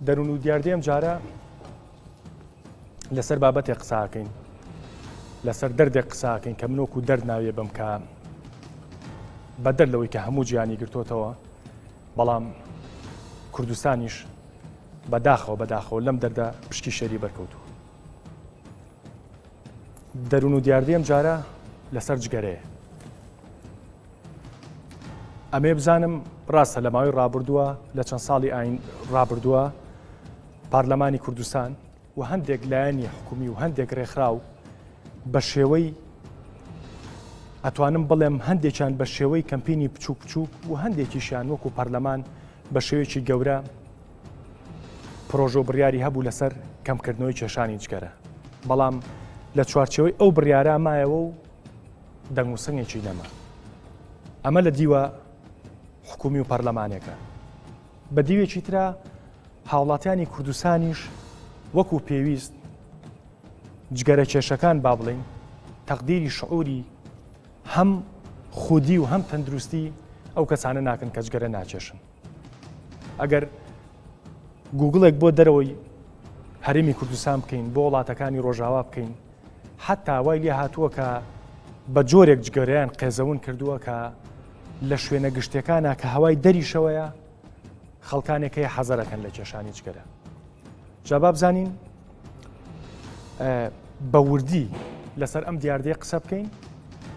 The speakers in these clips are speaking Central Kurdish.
دەروون و دیاردەی ئەم جارە لەسەر بابەتێک قساکەین لەسەر دەردێک قساکەین کە من وەکو دەرد ناویە بم کە بەدەر لەوەی کە هەموو جیانی گرتوتەوە بەڵام کوردستانیش بەداخەوە بەداخەوە لەم دەردە پشکی شەری بەرکەوتوو دەروون و دیاردەی ئەم جارە لەسەر جگەرەیە. ئەمێ بزانم ڕاستە لە ماوەی ڕابردووە لە چەند ساڵی ئاین ڕابردووە پارلەمانی کوردستان و هەندێک لایەنی حکومی و هەندێک ڕێکخراو بە شێوەی ئەتوانم بڵێم هەندێکیان بە شێوەی کەمپینی بچوک بچوک و هەندێکیشیان وەکو پەرلەمان بە شێوەیەکی گەورە پرۆژە و بڕیاری هەبوو لەسەر کەمکردنەوەی کێشانی جگەرە، بەڵام لە چوارچێوەی ئەو بڕیارە مایەوە و دەنگ و سنگێکی نەما. ئەمە لە دیوە حکومی و پەرلەمانێکە. بە دیوێکی ترا هاوڵاتیانی کوردستانیش وەکو پێویست جگەرە کێشەکان با بڵین تەقدیری شعوری هەم خودی و هەم تەندروستی ئەو کەسانە ناکەن کە جگەرە ناکێشن. ئەگەر گوگڵێک بۆ دەرەوەی هەرێمی کوردستان بکەین بۆ وڵاتەکانی ڕۆژاوا بکەین حتا وای لێ هاتووە کە بە جۆرێک جگەرەیان قێزەون کردووە کە لە شوێنە گشتەکانە کە هەوای دەریشەوەیە خەڵکانێک هەیە حەزەرەکەن لە کێشانی جگەرە جا با بزانین بە وردی لەسەر ئەم دیاردەیە قسە بکەین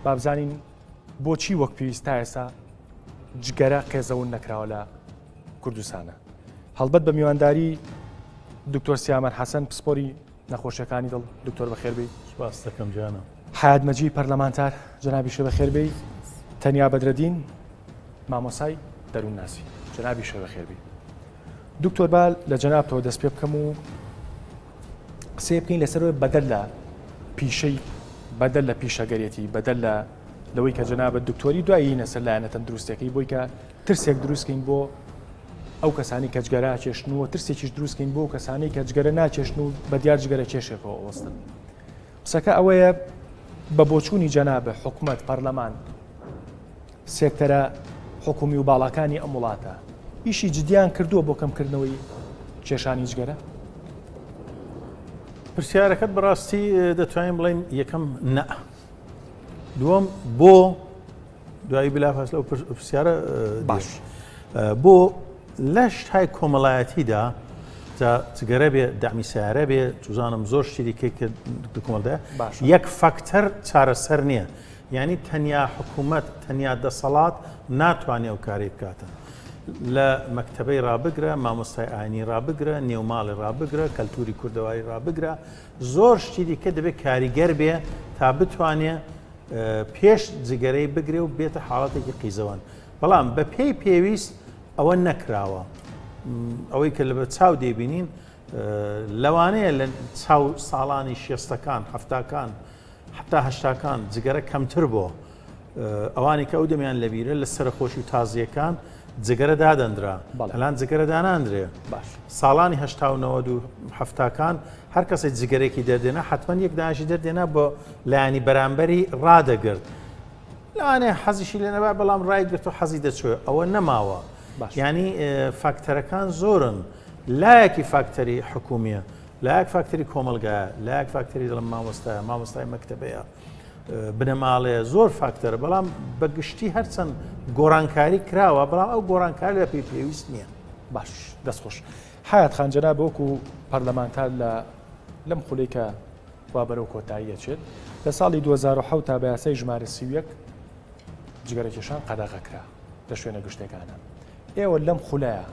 با بزانین بۆچی وەک پێویست تا ئێستا جگەرە قێزەون نەکراوە لە کوردستانە؟ هەڵبەت بە میوانداری دکتۆر سیامەن حەسەن پسپۆری نەخۆشیەکانی دڵ دکتۆر بەخێربێی. سپاس دەکەم جانم. حەیات مەجید پەرلەمانتار جەنابیشە بەخێربێی. تەنیا بەدرەدین مامۆسای دەروونناسی جەنابیشە بەخێربێی. دکتۆر با لە جەنابتەوە دەست پێ بکەم و قسەی بکەین لەسەر بەدەر لە پیشەی بەدەر لە پیشەگەرێتی بەدەر لە لەوەی کە جەنابەت دکتۆری دوایی نەسەر لایەنە تەندروستەکەی بۆی کە ترسێک دروستکەین بۆ ئەو کەسانی کە جگەرە ئەکێشن و ترسێکیش دروستکەین بۆ کەسانی کە جگەرە ناکێشن و بە دیار جگەرە کێشێکەوە ئەوەستن قسەکە ئەوەیە بە بۆچوونی جەنابە حکومەت پەرلەمان سێکتەرە حکومی و باڵاکانی ئەم وڵاتە ئیشی جدیان کردووە بۆ کەمکردنەوەی کێشانی جگەرە؟ پرسیارەکەت بەڕاستی دەتوانین بڵێین یەکەم نە دووەم بۆ دوایی بلا پاس لەو پرسیارە باش بۆ لەش های کۆمەڵایەتیدا جا جگەرە بێ دەعمی سیارە بێ چزانم زۆر شتی دیکەی کە کۆمەڵدا یەک فاکتەر چارەسەر نییە یانی تەنیا حکوومەت، تەنیا دەسەڵات ناتوانێ ئەو کارەی بکاتن. لە مەکتەبەی ڕابگرە، مامۆستای ئاینی ڕابگرە، نێوماڵی ڕابگرە، کەلتووری کوردەواری ڕابگرە، زۆر شتی دیکە دەبێ کاریگەر بێ تا بتوانێ پێش جگەرەی بگرێ و بێتە حاڵەتێکی قیزەوەن. بەڵام بە پێی پێویست ئەوە نەکراوە. ئەوەی کە لە بە چاو دەیبینین لەوانەیە لە چاو ساڵانی شێستەکان، حەفتاکان، حەتا هەشتاکان جگەرە کەمتر بۆ ئەوانی کە ئەو دەمیان لەبیرە لە سەرخۆشی و تازیەکان جگەرە دادەندرا هەلان جگەرە داناندرێ باش ساڵانی هەشتا و نەوەد و حەفتاکان هەر کەسێک جگەرێکی دەردێنا حتمما یەک دانشی دەردێنا بۆ لایەنی بەرامبەری ڕادەگرت لەوانەیە حەزیشی لێ نەبا بەڵام ڕایگرت و حەزی دەچوێ ئەوە نەماوە ینی فاکتەرەکان زۆرن لایەکی فاکتەری حکومیە لایەک فاکتەری کۆمەڵگایە، لایەک فاکتەری دەڵێم مامۆستایە، مامۆستای مەکتەبەیە، بنەماڵەیە، زۆر فاکتەرە، بەڵام بە گشتی هەرچەند گۆڕانکاری کراوە، بەڵام ئەو گۆڕانکاری لە پێی پێویست نییە. باش دەست خۆش. حەیات خان جەناب وەکو پەرلەمانتار لە لەم خولەی کە وا بەرەو کۆتایی ئەچێت لە ساڵی 2007 تا بە یاسای ژمارە 31 جگەرەکێشان قەدەغە کرا لە شوێنە گشتەکانە ئێوە لەم خولەیە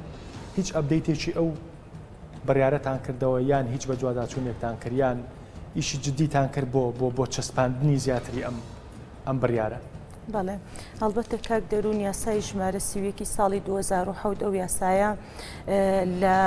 هیچ update ێکی ئەو بڕیارەتان کردەوە یان هیچ بەدواداچوونێکتان کرد یان ئیشی جدیتان کرد بۆ بۆ بۆ چەسپاندنی زیاتری ئەم ئەم بڕیارە؟ بەڵێ هەڵبەتە کاک دەروون یاسای ژمارە 31 ساڵی 2007 ئەو یاسایە لە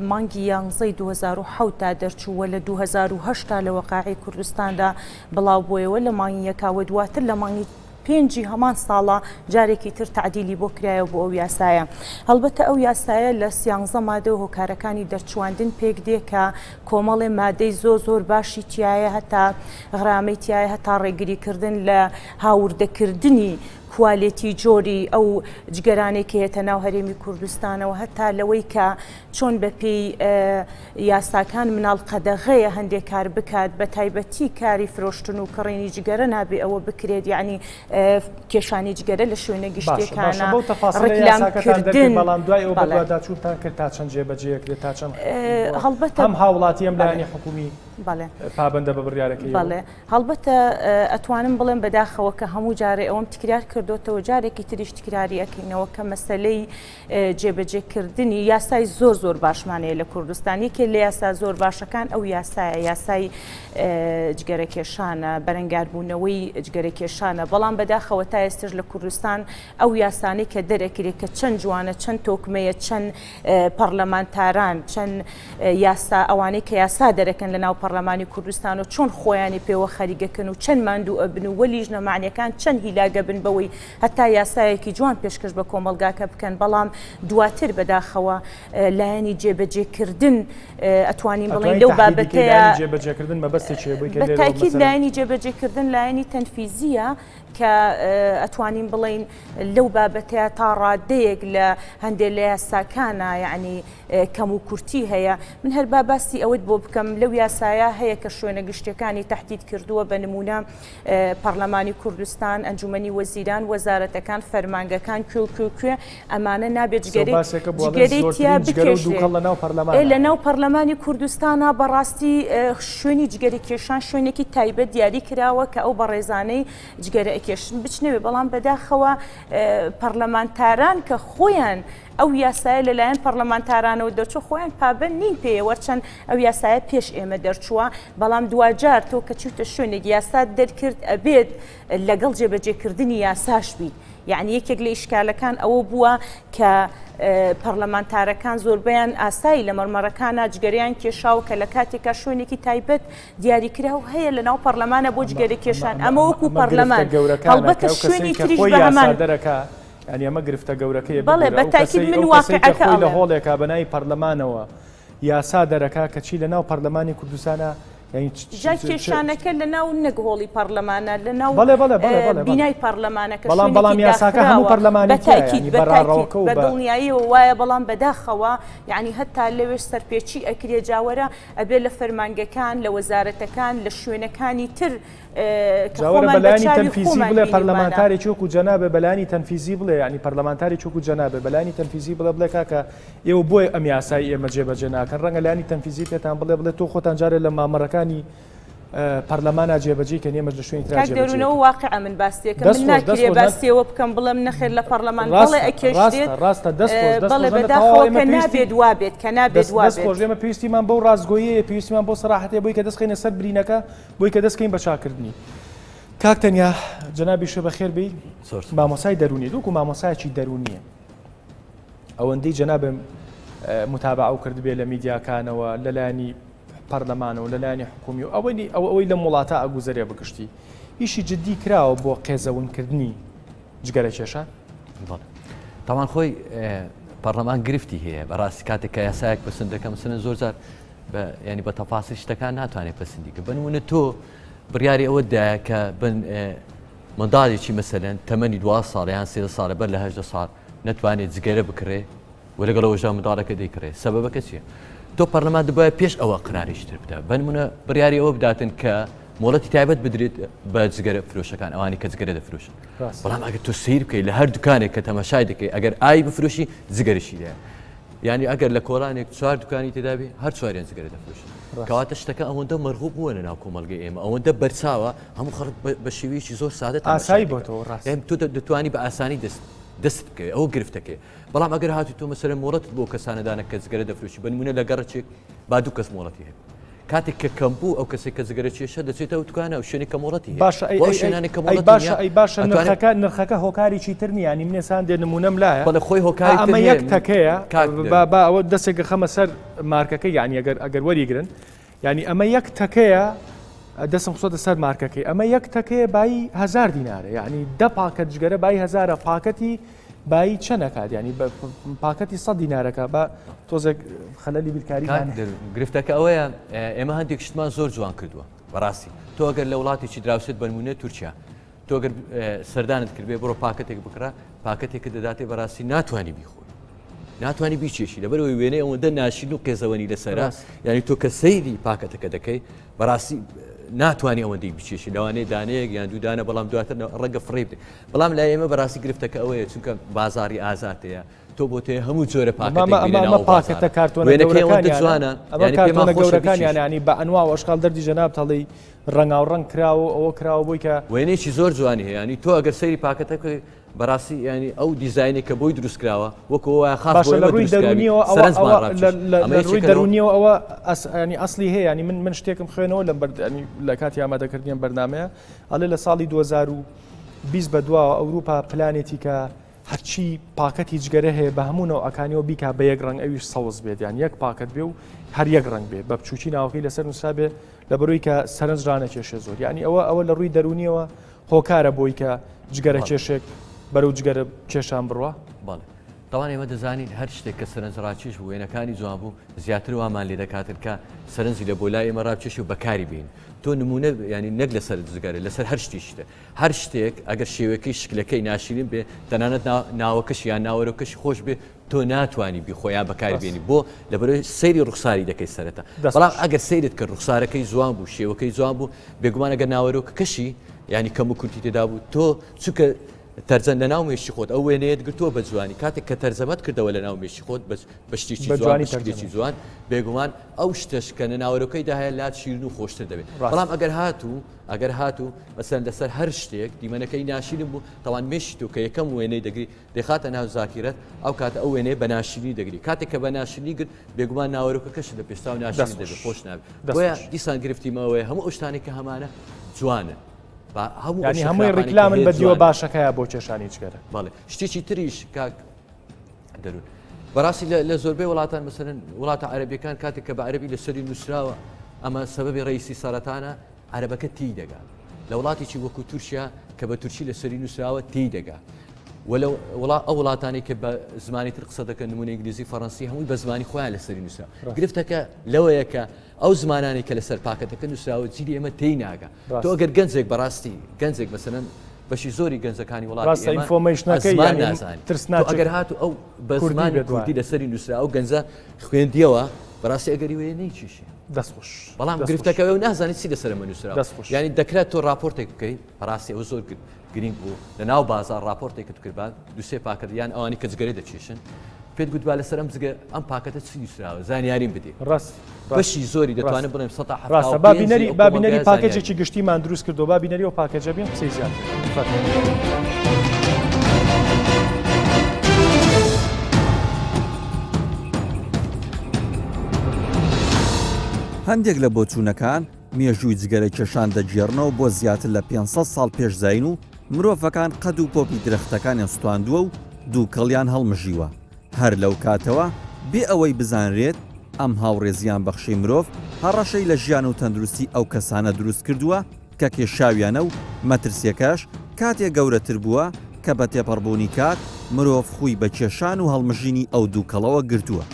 مانگی یانزەی 2007 تا دەرچووە لە 2010 تا لە وەقاعی کوردستاندا بڵاو بۆیەوە لە مانگی یەکاوە دواتر لە مانگی پێنجی هەمان ساڵە جارێکی تر تەعدیلی بۆ کرایەوە بۆ ئەو یاسایە. هەڵبەتە ئەو یاسایە لە سیانزە مادە و هۆکارەکانی دەرچواندن پێک دێ کە کۆمەڵێ مادەی زۆر زۆر باشی تیایە هەتا غرامەی تیایە هەتا ڕێگریکردن لە هاوردەکردنی. کوالێتی جۆری ئەو جگەرانەی کە یەتە ناو هەرێمی کوردستانەوە هەتا لەوەی کە چۆن بەپێی یاساکان مناڵ قەدەغەیە هەندێک کار بکات بە تایبەتی کاری فرۆشتن و کڕینی جگەرە نابێ ئەوە بکرێت یعنی کێشانی جگەرە لە شوێنە گشتیەکانە ڕیکلام کردن بەڵام دوای ئەو بەدواداچوونتان کرد تا چەند جێبەجێ کرێت تا چەند هەڵبەتە هەم هاوڵاتی ئەم لایەنی حکومی پابەندە بە بڕیارەکەی. بەڵێ هەڵبەتە ئەتوانم بڵێم بەداخەوە کە هەموو جارێ ئەوەم تکرار کردوتەوە جارێکی تریش تکراری ئەکەینەوە کە مەسەلەی جێبەجێکردنی یاسای زۆر زۆر باشمان هەیە لە کوردستان یەکێ لە یاسا زۆر باشەکان ئەو یاسایە یاسای جگەرەکێشانە بەرەنگاربوونەوەی جگەرەکێشانە بەڵام بەداخەوە تا ئێستش لە کوردستان ئەو یاسانەی کە دەرەکرێت کە چەند جوانە چەند تۆکمەیە چەند پەرلەمانتاران چەند یاسا ئەوانەی کە یاسا دەرەکەن لە ناو پەرلەمانی کوردستان و چۆن خۆیانی پێوە خەریگەکەن و چەند ماندوو ئەبن و وەلیژنە مەعنیەکان چەند هیلاگە بن بەوەی هەتا یاسایەکی جوان پێشکەش بە کۆمەڵگاکە بکەن بەڵام دواتر بەداخەوە لایەنی جێبەجێکردن ئەتوانین بڵێین لەو بابەتەیە جێبەجێکردن مەبەستی چیە بۆی کە بە تاکید لایەنی جێبەجێکردن لایەنی تەنفیزیە کە ئەتوانین بڵێین لەو بابەتەیە تا ڕادەیەک لە هەندێک لە یاساکانە یعنی کەم و کورتی هەیە من هەر با باسی ئەوەت بۆ بکەم لەو یاسایە هەیە کە شوێنە گشتیەکانی تهدید کردووە بە نمونە پەڕلەمانی کوردستان، ئەنجومەنی وەزیران، وەزارەتەکان، فەرمانگەکان کوێ و کوێ و کوێ ئەمانە نابێت جگەرەی جگەرەی تیا بکێشرێت. ئێ لە ناو پەڕلەمانی کوردستانا بەڕاستی شوێنی جگەرە کێشان شوێنێکی تایبەت دیاری کراوە کە ئەو بەڕێزانەی جگەرە ئەکێشن بچنەوێ بەڵام بەداخەوە پەڕلەمانتاران کە خۆیان ئەو یاسایە لەلایەن پەڕلەمانتارانەوە دەرچووە خۆیان پابەند نین پێیەوە هەرچەند ئەو یاسایە پێش ئێمە دەرچووە بەڵام دواجار تۆ کە چوویتە شوێنێک یاسات دەرکرد ئەبێت لەگەڵ جێبەجێکردنی یاساش بیت یعنی یەکێک لە ئیشکالەکان ئەوە بووە کە پەرلەمانتارەکان زۆربەیان ئاسایی لە مەرمەرەکانە جگەریان کێشاوە کە لە کاتێکا شوێنێکی تایبەت دیاریکراو هەیە لە ناو پەرلەمانە بۆ جگەرە کێشان ئەمە وەکو پەرلەمان هەڵبەتە شوێنی تریش بە هەمان یانی ئەمە گرفتە گەورەکەیە بەڵێ ببورە بە ئەو تاکید کەسەی من ئەو کەسەی کە واقعەکە خۆی لە ئەڵێم. هۆڵێکا بە ناوی پەرلەمانەوە یاسا دەرەکا کەچی لە ناو پەرلەمانی کوردستانا یانی چ چ جا چ چ کێشانەکە لە ناو نەک هۆڵی پەرلەمانە لە ناو بەڵێ بەڵێ بەڵێ بەڵێ بەڵێ بینای پەرلەمانە کە بەڵام بەڵام شوێنێکی یاساکە هەموو داخراوە پەرلەمانی بە تیایە تاکید یانی بە بە تاکید ڕاڕەوەکە و بە بە دڵنیاییەوە وایە بەڵام بەداخەوە یانی هەتا لەوێش سەرپێچی ئەکرێ جاوەرە ئەبێ لە فەرمانگەکان لە وەزارەتەکان لە شوێنەکانی تر کە جا وەرە خۆمان بە بە لایەنی چاوی تەنفیزی خۆمان بڵێ بینیومانە. پەرلەمانتارێکی وەکو جەنابێ بە لایەنی تەنفیزی بڵێ یانی پەرلەمانتارێکی وەکو جەنابێ بە لایەنی تەنفیزی بڵێ بڵێ کاکە ئێوە بۆیە ئەم یاسای ئێمە جێبەجێ ناکەن ڕەنگە لایەنی تەنفیزی پێتان بڵێ بڵێ تۆ خۆتان جارێ لە مامەڕەکانی پەرلەمانا جێبەجێی کەن ئێمەش لە شوێنی ترا کاک جێبەجێ دەروونەوە کەین. واقعە من باستێکم دەست من خۆش دەست ناکرێ خۆش نا باستێوە بکەم بڵێم نەخێر لە پەرلەمان بەڵێ ڕاستە ئەکێشرێت ڕاستە ڕاستە دەست خۆش دەست بەڵێ خۆش نا تەواو بەداخەوە ئێمە کە پێویستی نابێت وابێت کە نابێت دەست دەست وابێت. خۆش ئێمە پێویستیمان بەو ڕاستگۆییەیە پێویستیمان بەو سەراحەتەیە بۆی کە دەست خەینە سەر برینەکە بۆی کە دەست کەین بە چاکردنی. کاک تەنیا جەنابیشە بەخێر بێی زۆر سوپاس. مامۆسای دەروونی وەکو مامۆسایەکی دەروونیە ئەوەندەی جەنابم متابعە و کردبێ لە میدیاکانەوە لەلایەنی پەرلەمانەوە لەلایەنی حکومی و ئەوەی ئەو ئەوەی لەم وڵاتە ئەگوزەرێ بگشتی ئیشی جدی کراوە بۆ قێزەونکردنی جگەرە کێشان؟ بەڵێ تاوان خۆی پەرلەمان گرفتی هەیە بەڕاستی کاتێک کە یاسایەک پسند دەکەم سنە زۆر جار ینی بە تەفاسی شتەکان ناتوانێت پەسەندی کە بنمونە تۆ بڕیاری ئەوە دایە کە بن منداڵێکی مەسەلەن تەمەنی دو ساڵ یان سێ ساڵە بەر لە هەدە ساڵ نەتوانێت جگەرە بکڕێ و لەگەڵ ئەوەشدا منداڵەکە دەیکڕێ سەبەبەکە چییە؟ تۆ پەرلەمان دەبایە پێش ئەوە قراریش تر بدە بەنمونە بڕیاری ئەوە بداتن کە مۆڵەتی تایبەت بدرێت بە جگەرە فرۆشەکان ئەوانی کە جگەرە دەفرۆشن بەڵام ئەگەر تۆ سیر بکەیت لە هەر دوکانێک کە تەماشای دەکەی ئەگەر ئای بفرۆشی جگەرشی لێ یعنی ئەگەر لە کۆڵانێک چوار دوکانی تێدابی هەر چواریان جگەرە دەفرۆشن کەواتە شتەکە ئەوەندە مەرغوب بووە لە ناو کۆمەڵگەی ئێمە ئەوەندە بەرچاوە هەموو خەڵک بە شێوەیەکی زۆر سادە ئاسایی بۆتەوە ڕاست تۆ دەتوانی بە ئاسانی دەست دەست بکەوێت ئەوە گرفتەکەی بەڵام ئەگەر هاتوو تۆ مەسەلەن مۆڵەتت بۆ کەسانە دانا کە جگەرە دەفرۆشی بە نمونە لە گەڕەکێک با دوو کەس مۆڵەتی هەبێت کاتێک کە کەم بوو ئەو کەسێک کە جگەرە کێشە دەچێتە ئەو دوکانە ئەو شوێنێک کە مۆڵەتی هەیە باشە ئەی بۆ ئەو ئەی ئەی شوێنانێک کە ئەی مۆڵەتی باشە نییە ئەی باشە ئەتوانێت نرخەکە نرخەکە هۆکارێکی تر نییە یانی من ئێستا هەندێ نمونەم لایە بەڵێ خۆی ئا هۆکاری تر ئەمە هەیە یەک تەکەیە کاک با با ئەوە دەستێک خەمە سەر مارکەکەی یانی ئەگەر ئەگەر وەریگرن یانی ئەمە یەک تەکەیە دەستم خستۆتە سەر مارکەکەی ئەمە یەک تەکەیە بایی هزار دینارە یعنی دە پاکەت جگەرە بایی هزارە پاکەتی بایی چەنەکات ینی پاکەتی سە دینارەکە بە تۆزێک خەلەلی بیرکاری گرفتەکە ئەوەیە ئێمە هەندێک شتمان زۆر جوان کردووە بەڕاستی تۆ ئەگەر لە وڵاتێکی دراوسێت بەنمونە تورکیا. تۆ گەر سەردانت کردبێ بڕۆ پاکەتێک بکڕە پاکەتێکت دەداتێ بەڕاستی ناتوانانی بیخۆی ناتوانانی بیچێشی لەبەرەوەی وێنەی ئەوەندە ناشین و قێزەوەنی لەسەرە یعنی تۆ کە سەیری پاکەتەکە دەکەی بەڕاستی ناتوانانی ئەوەندەی بچێشی لەوانەیە دانەیەک یان دوو دانە بەڵام دواتر ڕەنگە فڕێ بدەیت بەڵام لای ئێمە بەڕاستی گرفتەکە ئەوەیە چونکە بازاری ئازاد هەیە تۆ بۆ تێ هەموو جۆرە پاکەتە پاکەتە کارتۆنە جوانە ئەمە گەورەکانیان ینی بە ئەنوا ئەشکال دەردی جەناب تەڵی ڕەنگاوڕەنگ کراوە و ئەوە کراوە بۆی کە. وێنەیەکی زۆر جوانی هەیە ینی تۆ ئەگەر سەیری پاکەتەکە بەڕاستی ینی ئەو دیزاینی کە بۆی دروست کراوە وەکو وایە خاص باشە لە ڕووی دەروونیەوە ئەوە لە ڕووی دەروونیەوە ئەوە ینی ئەسلی هەیە ینی من من شتێکم خوێنەوە لەم ینی لە کاتی ئامادەکردنی ئەم بەرنامەیە ئەڵێ لە ساڵی 2020 بە دواوە ئەوروپا پلانێتی کە هەرچی پاکەتی جگەرە هەیە بە هەموو نەوعەکانیەوە بیکا بە یەک ڕەنگ ئەویش سەوز بێت یان یەک پاکەت بێ و هەر یەک ڕەنگ بێ بە بچوکی ناوەکەی لەسەر نووسرا بێ لە بەروی کە سەرنج ڕانەکێشێ زۆر یعنی ئەوە ئەوە لە ڕووی دەرونیەوە هۆکارە بۆی کە جگەرە کێشێک بەرەو جگەرە کێشان بڕوا. بەڵێ تاوان ئێمە دەزانین هەر شتێک کە سەرنج ڕاکێش بوو وێنەکانی جوان بوو زیاتر وامان لێ دەکاتن کە سەرنجی لە بۆ لای ئێمە ڕابکێشی و بەکاری بین تۆ نمونە ینی نەک لەسەر جگەرە لەسەر هەر شتیشتە هەر شتێک ئەگەر شێوەکەی شکلەکەی ناشرین بێ تەنانەت ناوەکەشی یان ناوەرۆکەشی خۆش بێ تۆ ناتوانی بیخۆ یان بەکاری بێنی بۆ لەبەرەوەی سەیری ڕوخساری دەکەی سەرەتا بەڵام ئەگەر سەیرت کرد ڕوخسارەکەی جوان بوو شێوەکەی جوان بوو بێگومان ئەگەر ناوەرۆکەکەشی ینی کەم و کورتی تێدا بوو تۆ چونکە تەرجەن لە ناو مێشی خۆت ئەو وێنەیەت گرتووە بە جوانی کاتێک کە تەرجەمەت کردەوە لە ناو مێشی خۆت بە شتێکی جوانی شتێکی جوان بێگومان ئەو شتەش کە لە ناوەرۆکەیدا هەیە لات شیرن و خۆشتر دەبێت بەڵام ئەگەر هاتوو ئەگەر هاتوو مەسەلەن لەسەر هەر شتێک دیمەنەکەی ناشیرین بوو تاوان مێشکی تۆ کە یەکەم وێنەی دەگری دەیخاتە ناو زاکیرەت ئەو کاتە ئەو وێنەیە بە ناشیرینی دەگری کاتێک کە بە ناشیرینی گرت بێگومان ناوەرۆکەکەشت لە پێشتاو ناشیرین دەبێت خۆش نابێت بۆیە دیسان گرفتی ماوەیە هەموو ئەو شتانەی کە هەمانە جوانن با هەموو یعنی هەمووی ڕیکلامن بە دیوە باشەکەیە بۆ کێشانی جگەرە بەڵێ شتێکی تریش کاک دەرون بەڕاستی لە زۆربەی وڵاتان مەسەلەن وڵاتە عەرەبیەکان کاتێک کە بە عەرەبی لەسەری نووسراوە ئەمە سەبەبی ڕئیسی سەرەتانە عەرەبەکە تێی دەگا. لە وڵاتێکی وەکو تورکیا کە بە تورکی لەسەری نووسراوە تێی دەگا. و لە وڵا ئەو وڵاتانەی کە بە زمانی تر قسە دەکەن نمونە ئینگلیزی فەڕەنسی هەمووی بە زمانی خۆیان لەسەری نووسراوە. گرفتەکە لەوەیە کە ئەو زمانانەی کە لەسەر پاکەتەکە نووسراوە جیلی ئێمە تێی ناگا. تۆ ئەگەر گەنجێک بەڕاستی گەنجێک مەسەلەن بەشی زۆری گەنجەکانی وڵاتی ئێمە زمان نازانێت. تۆ ئەگەر هاتوو ئەو بە زمانی کوردی لەسەری نووسرا ئەو گەنجە خوێندیەوە بەڕاستی ئەگەری وەیە نەیکێشێ. دەست خۆش. بەڵام گرفتەکە ئەوەیە نازانێت چی لەسەر ئەمە نووسراوە. دەست خۆش. یانی دەکرا تۆ ڕاپۆرتێک بکەیت، بەڕاستی ئەوە زۆر گرینگ بوو، لە ناو بازاڕ ڕاپۆرتێکت کردبا، دوو سێ پاکەت یان ئەوانەی کە جگەرە دەکێشن، پێت گوتبا لەسەر ئەم جگە ئەم پاکەتە چی نووسراوە، زانیاریم بدەی. ڕاست. بەشی زۆری دەتوانم بڵێم سەتا حەفتا ڕاستە. و با پێنجی بینەری ئەو با بینەری کۆمەڵگایە زانیاری پاکەجێکی گشتیمان دروست کردووە، با بینەری ئەو پاکەجە بین قسەی زیاتر. فەرموو. هەندێک لە بۆچوونەکان مێژووی جگەرە کێشان دەگێڕنەوە بۆ زیاتر لە 500 ساڵ پێش زایین و مرۆڤەکان قەد و پۆپی درەختەکانیان سوتاندووە و دووکەڵیان هەڵمژیوە هەر لەو کاتەوە بێ ئەوەی بزانرێت ئەم هاوڕێ زیانبەخشەی مرۆڤ هەڕەشەی لە ژیان و تەندروستی ئەو کەسانە دروست کردووە کە کێشاویانە و مەترسیەکەش کاتێ گەورەتر بووە کە بە تێپەڕبوونی کات مرۆڤ خووی بە کێشان و هەڵمژینی ئەو دووکەڵەوە گرتووە.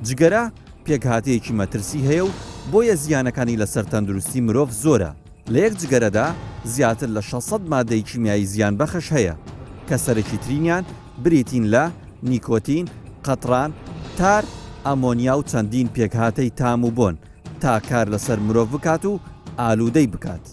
جگەرە پێکهاتەیەکی مەترسی هەیە و بۆیە زیانەکانی لەسەر تەندروستی مرۆڤ زۆرە، لە یەک جگەرەدا زیاتر لە 600 مادەی کیمیایی زیانبەخش هەیە کە سەرەکیترینیان بریتین لە، نیکۆتین، قەتران، تار، ئەمۆنیا و چەندین پێکهاتەی تام و بۆن، تا کار لەسەر مرۆڤ بکات و ئالوودەی بکات.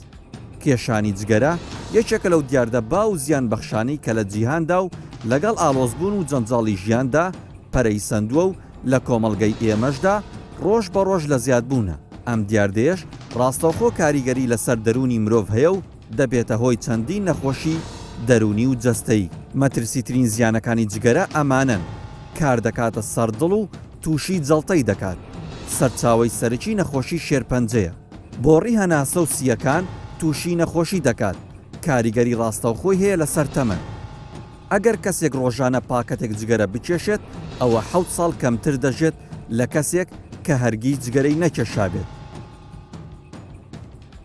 کێشانی جگەرە یەکێکە لەو دیاردە باو و زیانبەخشانەی کە لە جیهاندا و لەگەڵ ئاڵۆزبوون و جەنجاڵی ژیاندا پەرەی سەندووە و لە کۆمەڵگەی ئێمەشدا ڕۆژ بە ڕۆژ لە زیادبوونە، ئەم دیاردەیەش ڕاستەوخۆ کاریگەری لەسەر دەروونی مرۆڤ هەیە و دەبێتە هۆی چەندین نەخۆشی دەروونی و جەستەیی. مەترسیترین زیانەکانی جگەرە ئەمانەن، کار دەکاتە سەر دڵ و تووشی جەڵتەی دەکات، سەرچاوەی سەرەکی نەخۆشی شێرپەنجەیە، بۆڕی هەناسە و سییەکان تووشی نەخۆشی دەکات، کاریگەری ڕاستەوخۆی هەیە لەسەر تەمەن. ئەگەر کەسێک ڕۆژانە پاکەتێک جگەرە بکێشێت ئەوە حەوت ساڵ کەمتر دەژێت لە کەسێک کە هەرگیز جگەرەی نەکێشابێت.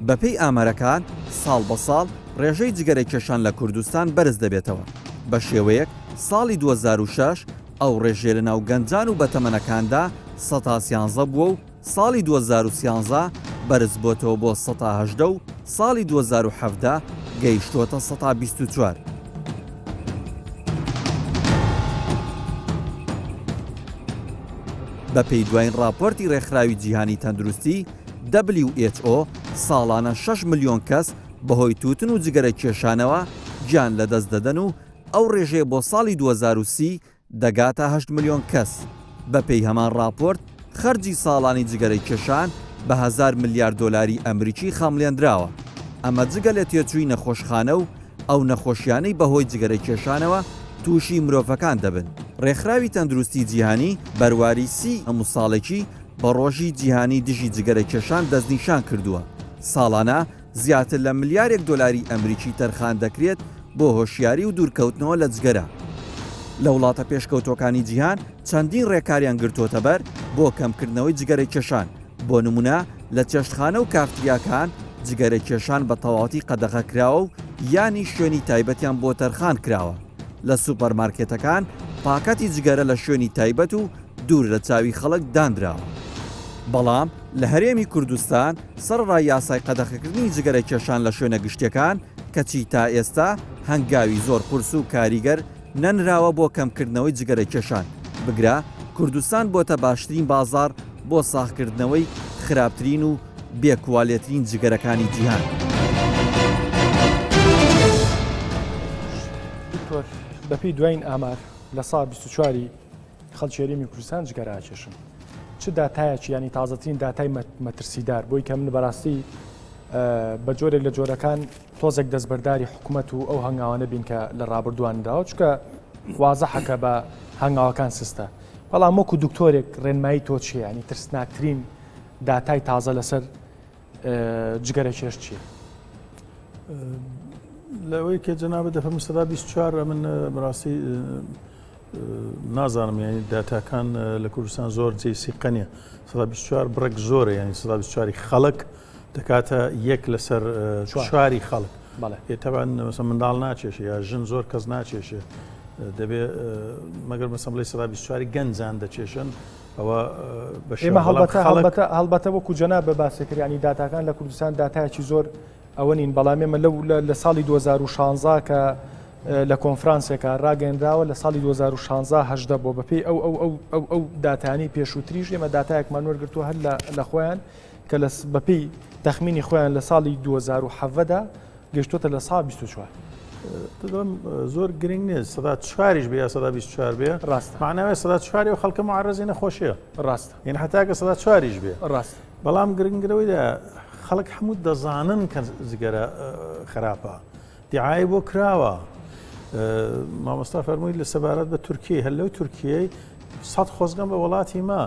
بەپێی ئامارەکان ساڵ بە ساڵ ڕێژەی جگەرەکێشان لە کوردستان بەرز دەبێتەوە، بە شێوەیەک ساڵی 2006 ئەو ڕێژەیە لەناو گەنجان و بەتەمەنەکاندا سەتا سیانزە بووە و ساڵی 2013 بەرزبۆتەوە بۆ سەتا 18 و. ساڵی 2017 گەیشتۆتە سەتا 24. بەپێی دوایین ڕاپۆرتی ڕێکخراوی جیهانی تەندروستی، WHO، ساڵانە شەش ملیۆن کەس بەهۆی تووتن و جگەرە کێشانەوە گیان لەدەست دەدەن و ئەو ڕێژەیە بۆ ساڵی 2030 دەگاتە هەشت ملیۆن کەس. بەپێی هەمان ڕاپۆرت، خەرجی ساڵانی جگەرەکێشان بە هەزار ملیار دۆلاری ئەمریکی خەمڵێندراوە، ئەمە جگە لە تێچووی نەخۆشخانە و ئەو نەخۆشیانەی بەهۆی جگەرەکێشانەوە تووشی مرۆڤەکان دەبن. ڕێکخراوی تەندروستی جیهانی بەرواری سی هەموو ساڵێکی بە ڕۆژی جیهانی دژی جگەرەکێشان دەستنیشان کردووە، ساڵانە زیاتر لە ملیارێک دۆلاری ئەمریکی تەرخان دەکرێت بۆ هۆشیاری و دوورکەوتنەوە لە جگەرە. لە وڵاتە پێشکەوتووەکانی جیهان چەندین ڕێکاریان گرتووەتەبەر بۆ کەمکردنەوەی جگەرەکێشان، بۆ نموونە لە چێشتخانە و کافتریاکان جگەرەکێشان بە تەواوەتی قەدەغە کراوە و یانیش شوێنی تایبەتیان بۆ تەرخان کراوە. لە سوپەرمارکێتەکان پاکەتی جگەرە لە شوێنی تایبەت و دوور لە چاوی خەڵک دانراوە. بەڵام لە هەرێمی کوردستان سەرەڕای یاسای قەدەخەکردنی جگەرە کێشان لە شوێنە گشتیەکان، کەچی تا ئێستا هەنگاوی زۆر قورس و کاریگەر نەنراوە بۆ کەمکردنەوەی جگەرە کێشان، بگرە کوردستان بۆتە باشترین بازاڕ بۆ ساغکردنەوەی خراپترین و بێ کوالێترین جگەرەکانی جیهان. دکتۆر بەپێی دوایین ئامار لە سا 24 خەڵکی هەرێمی کوردستان جگەرە ئەکێشن چ داتایەکی ینی تازەترین داتای مەترسیدار بۆی کە من بەڕاستی بە جۆرێک لە جۆرەکان تۆزێک دەستبەرداری حکوومەت و ئەو هەنگاوانە بین کە لە ڕابردووان داوە چکە وازەحەکە بە هەنگاوەکان سستە بەڵام وەکو دکتۆرێک ڕێنمایی تۆ چیە ینی ترسناکترین داتای تازە لەسەر جگەرە کێش چییە؟ لەوەی کە جەنابەت دەفەرموو سەدا 24 من بەڕاستی نازانم یانی داتاکان لە کوردستان زۆر جێی سیقە نیە سەدا 24 بڕێک زۆرە یانی سەدا 24 خەڵک دەکاتە یەک لەسەر چواری خەڵک تەبان مەسە منداڵ ناچێشێ یا ژن زۆر کەس ناچێشێ دەبێ مەگەر مەسەم بڵێ سەدا 24 گەنجان دەچێشن ئەوە بە ئێمە هەڵبەتە هەڵبەتە هەڵبەتە وەکو جەناب بە باسێ کردیانی داتاکان لە کوردستان داتایەکی زۆر ئەوە نین، بەڵام ئێمە لەو لە ساڵی 2016 کە لە کۆنفرانسێکا ڕاگەیەنراوە لە ساڵی 2016 هەژدە بۆ بەپێی ئەو ئەو ئەو ئەو ئەو داتانی پێشووتریش ئێمە داتایەکمان وەرگرتووە هەر لە خۆیان کە لە بەپێی تەخمینی خۆیان لە ساڵی 2017 دا گەشتۆتە لە سا 24. دەڵێم زۆر گرنگ نییە سەدا چواریش بێ یا سەدا 24 بێ ڕاستە معناوێ سەدا چواری و خەڵکە معرەزی نەخۆشیە ڕاستە یعنی حتاکە سەدا چواریش بێ ڕاستە بەڵام گرنگرەوەیدا خەڵک هەموو دەزانن کە جگەرە خراپە دیعای بۆ کراوە مامۆستا فەرمووی لە سەبارەت بە تورکیە هەر لەو تورکیەی سەد خۆزگەم بە وڵاتی ما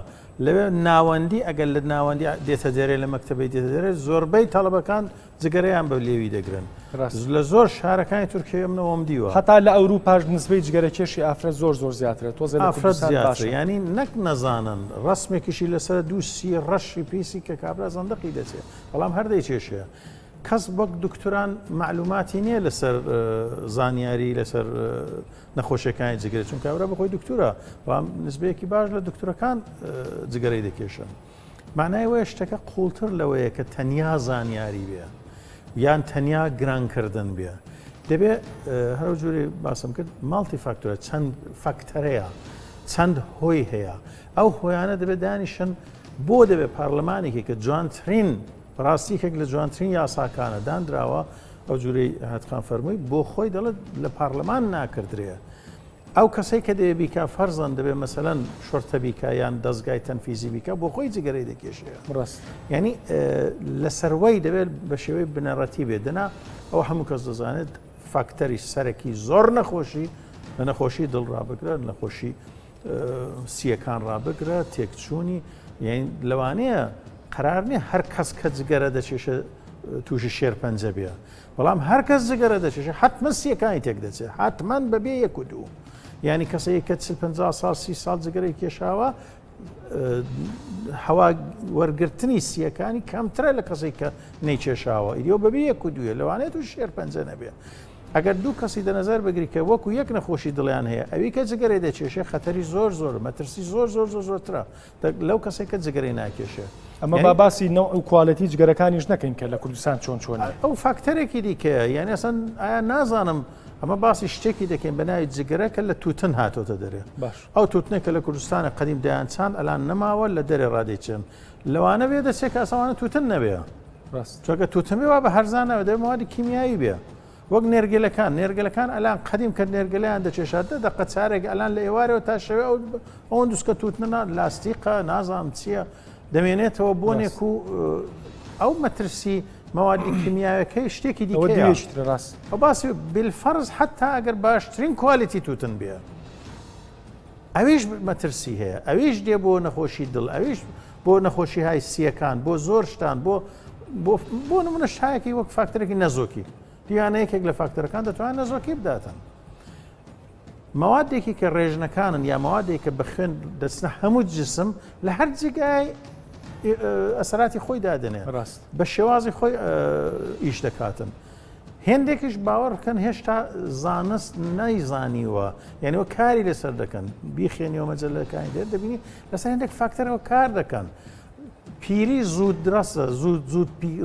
لەوێ ناوەندی ئەگەر لە ناوەندی دێتە دەرێ لە مەکتتەبەی دێتە دەرێ زۆربەی تەڵەبەکان جگەرەیان بە لێوی دەگرن لە زۆر شارەکانی تورکیە منەوەم دیوە هەتا لە ئەوروپاش نسبەی جگەرەکێشی ئافرەت زۆر زۆر زیاترە تۆزێ لە ئافرەت کوردستان زیاترە باشە. یانی نەک نەزانن ڕەسمێکیشی لەسەر دوو سی ڕەشی پیسی کە کابرا زەندەقی دەچێ بەڵام هەر دەیکێشێ کەس وەک دکتۆران مەعلوماتی نییە لەسەر زانیاری لەسەر نەخۆشیەکانی جگەرە چون کابرا بەخۆی دکتۆرە بەڵام نسبەیەکی باش لە دکتۆرەکان جگەرەی دەکێشن. مانای وایە شتەکە قووڵتر لەوەیە کە تەنیا زانیاری بێ یان تەنیا گرانکردن بێ. دەبێ هەرو جوری باسم کرد ماڵتی فاکتۆرە چەند فاکتەرەیە چەند هۆی هەیە ئەو هۆیانە دەبێت دانیشن بۆ دەبێت پەرلەمانێکی کە جوانترین ڕاستی یەکێک لە جوانترین یاساکانە دانراوە ئەو جوری هاتخان فەرمووی بۆ خۆی دەڵێت لە پەرلەمان ناکردرێ ئەو کەسەی کە دەیە بیکا فەرزەن دەبێ مەسەلەن شۆرتە بیکا یان دەزگای تەنفیزی بیکا بۆ خۆی جگەرەی دەکێشێ ڕاست یعنی لە سەروەی دەبێت بە شێوەی بنەڕەتی بێت دەنا ئەو هەموو کەس دەزانێت فاکتەری سەرەکی زۆر نەخۆشی لە نەخۆشی دڵ ڕابگرە نەخۆشی سیەکان ڕابگرە تێکچوونی یعنی لەوانەیە قرار نییە هەر کەس کە جگەرە دەچێشە تووشی شێرپەنجە بێ بەڵام هەر کەس جگەرە دەچێشێ حتمما سیەکانی تێک دەچێت حتمما بەبێ یەک و دوو یعنی کەسێک کە 40 50 ساڵ سی ساڵ جگەرەی کێشاوە هەوا وەرگرتنی سیەکانی کەمترە لە کەسێک کە نەیکێشاوە ئیدیەوە بەبێ یەک و دووە لەوانەیە تو شێرپەنجە نەبێ. ئەگەر دوو کەسی دەنەزەر بگری کە وەکو یەک نەخۆشی دڵیان هەیە ئەوی کە جگەرەی دەکێشێ خەتەری زۆر زۆر مەترسی زۆر زۆر زۆر زۆرترە لەو کەسێک کە جگەرەی ناکێشێ. ئەمە با باسی نەوع و quality جگەرەکانیش نەکەین کە لە کوردستان چۆن چۆنە. ئەو فاکتەرێکی دیکەیە یانی ئەسەن ئایا نازانم ئەمە باسی شتێکی دەکەین بە ناوی جگەرە کە لە توتن هاتۆتە دەرێ باش ئەو توتنێک کە لە کوردستانە قەدیم دەیان چاند ئەلان نەماوە لە دەرێ ڕادەیچێن لەوانە بێ دەچێت کە ئەسەوانە توتن نەبێ ڕاست چۆکە توتن بێ وا بە هەرزان نەبێ دەبێ مەوادی کیمیایی بێ وەک نێرگەلەکان نێرگەلەکان ئەلان قەدیم کە نێرگەلیان دەچێشا دە دەقە چارێک ئەلان لە ئێوارەوە تا شەوێ ئەو ئەوەن دوسکە توتنە نا لاستیقە نازانم چییە دەمێنێتەوە بۆنێک و ئەو مەترسی مەوادی کیمیاوەکەی شتێکی دیکەیە ڕاست ئەو باسی بالفەرز حتا ئەگەر باشترین quality توتن بێ ئەویش مەترسی هەیە ئەویش دێ بۆ نەخۆشی دڵ ئەویش بۆ نەخۆشی های سیەکان بۆ زۆر شتان بۆ بۆ نمونە شایەکی وەک فاکتەرێکی نەزۆکی دیانە یەکێک لە فاکتەرەکان دەتوانێت نەزۆکی بداتن مەوادێکی کە ڕێژنەکانن یا مەوادێک کە بە خوێن دەچنە هەموو جسم لە هەر جێگای ئەسەراتی خۆی دادنێ ڕاست بە شێوازی خۆی ئیش دەکاتن. هێندێکیش باوەڕ بکەن هێشتا زانست نەیزانیوە یعنی وە کاری لەسەر دەکەن بیخێنیەوە مەجەلەکانی دێت دەبینی لەسەر هێندێک فاکتەرەوە کار دەکەن پیری زوو درەسە زوو زوو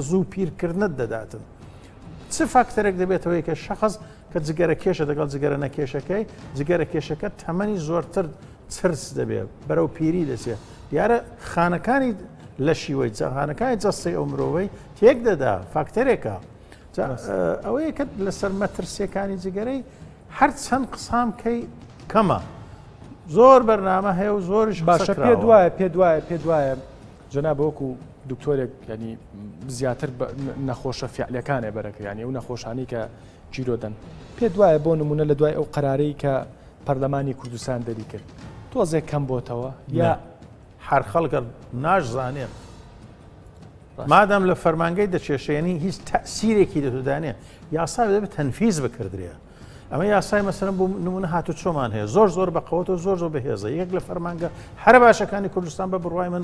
زوو پیرکردنت دەداتن چ فاکتەرێک دەبێتەوەی کە شخص کە جگەرە کێشە دەگەڵ جگەرە نەکێشەکەی جگەرە کێشەکە تەمەنی زۆرتر چرس دەبێت بەرەو پیری دەچێت دیارە خانەکانی لەشیوەی خانەکانی جەستەی ئەو مرۆڤەی تێک دەدا فاکتەرێکە ئەوەیە کە لەسەر مەترسیەکانی جگەرەی هەر چەند قسام کەی کەمە زۆر بەرنامە هەیە و زۆریش باشە پێ دوایە پێ دوایە پێ دوایە جەناب وەکو دکتۆرێک ینی زیاتر نەخۆشە فعلەکانێ بەرەکە ینی ئەو نەخۆشانی کە گیرۆدەن پێ دوایە بۆ نمونە لە دوای ئەو قەرارەی کە پەرلەمانی کوردستان دەری کرد تۆزێک کەم بۆتەوە یا هەر خەڵکە ناشزانێت مادام لە فەرمانگەی دەچێشێنی هیچ تەسیرێکی دەتودانێ یاسا دەبێت تەنفیز بکردرێ ئەمە یاسای مەسەرم بۆ نمونە هاتو چۆمان هەیە زۆر زۆر بە قەوەتەوە زۆر زۆر بەهێزە یەک لە فەرمانگە هەرە باشەکانی کوردستان بە بڕوای من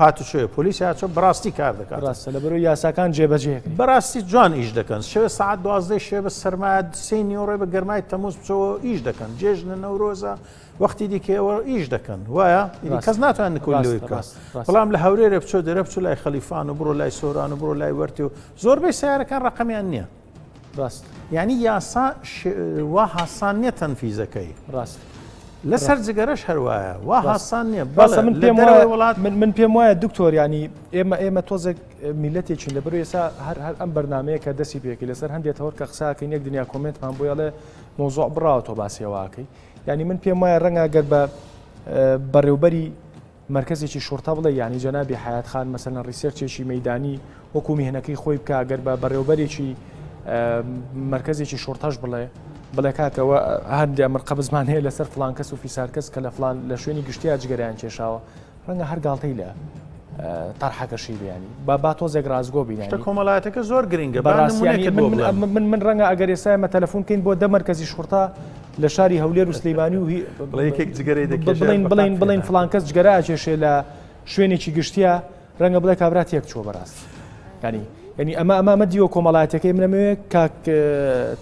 هاتوچۆیە پۆلیسی هاتوچۆ بەڕاستی کار دەکات ڕاستە لە بەرەو یاساکان جێبەجێ بەڕاستی جوان ئیش دەکەن شەوێ سعات دوازدەی شێ بە سەرمایە سێ نیۆڕێ بە گەرمای تەموز بچەوە ئیش دەکەن جێژنە نەورۆزە وەختی دیکەوە ئیش دەکەن وایە کەس ناتوانێت نکۆلی لەوەی بکات بەڵام لە هەورێرە بچۆ دەرە بچۆ لای خەلیفان و بڕۆ لای سۆران و بڕۆ لای وەرتی و زۆربەی سیارەکان ڕقمیان نییە ڕاست یعنی یاسا وا هاسان نییە تەنفیزەکەی ڕاست لەسەر جگەرەش هەروایە وا هاسان نییە بەڵێ من پێم وایە وڵات من من پێم وایە دکتۆر ینی ئێمە ئێمە تۆزێک میلەتێکین لە بەرو ئێسا هەر هەر ئەم بەرنمەیە کە دەستی پێکی لەسەر هەندێک تەوەر کە قساکەین یەک دنیا comment مان بۆ یاڵێ مۆزۆع بڕاوە تۆ باسیەوەکەی یانی من پێم وایە ڕەنگە گەر بە بەڕێوبەری مەرکەزێکی شوڕتە بڵێ یانی جەنابی حیات خان مەسەلەن research ێکی مەیدانی وەکو میهنەکەی خۆی بکە گەر بە بەڕێوبەرێکی مەرکەزێکی شوڕتەش بڵێ بڵێ کاکەوە هەندێ ئەمر قەبزمان هەیە لەسەر فلان کەس و فیسار کەس کە لە فلان لە شوێنی گشتیا جگەریان کێشاوە ڕەنگە هەر گاڵتەی لە تەرحەکەشی بیانی با با تۆزێک ڕاستگۆ بین شتە کۆمەڵایەتەکە زۆر گرنگە بەڕاستیانی من من ڕەنگە ئەگەر ئێستا ئێمە تەلەفۆن بکەین بۆ دە مەرکەزی شوڕتە لە شاری هەولێر و سلیمانی و یەکێک جگەرەی دەکێشێ بڵین بڵین بڵین فلان کەس جگەرە ئەکێشێ لە شوێنێکی گشتیە ڕەنگە بڵێ کابرا تێک چووە بەڕاست ینی یعنی ئەمە ئەمە ئەمە دیوە کۆمەڵایەتەکەی منەمەوێ کاک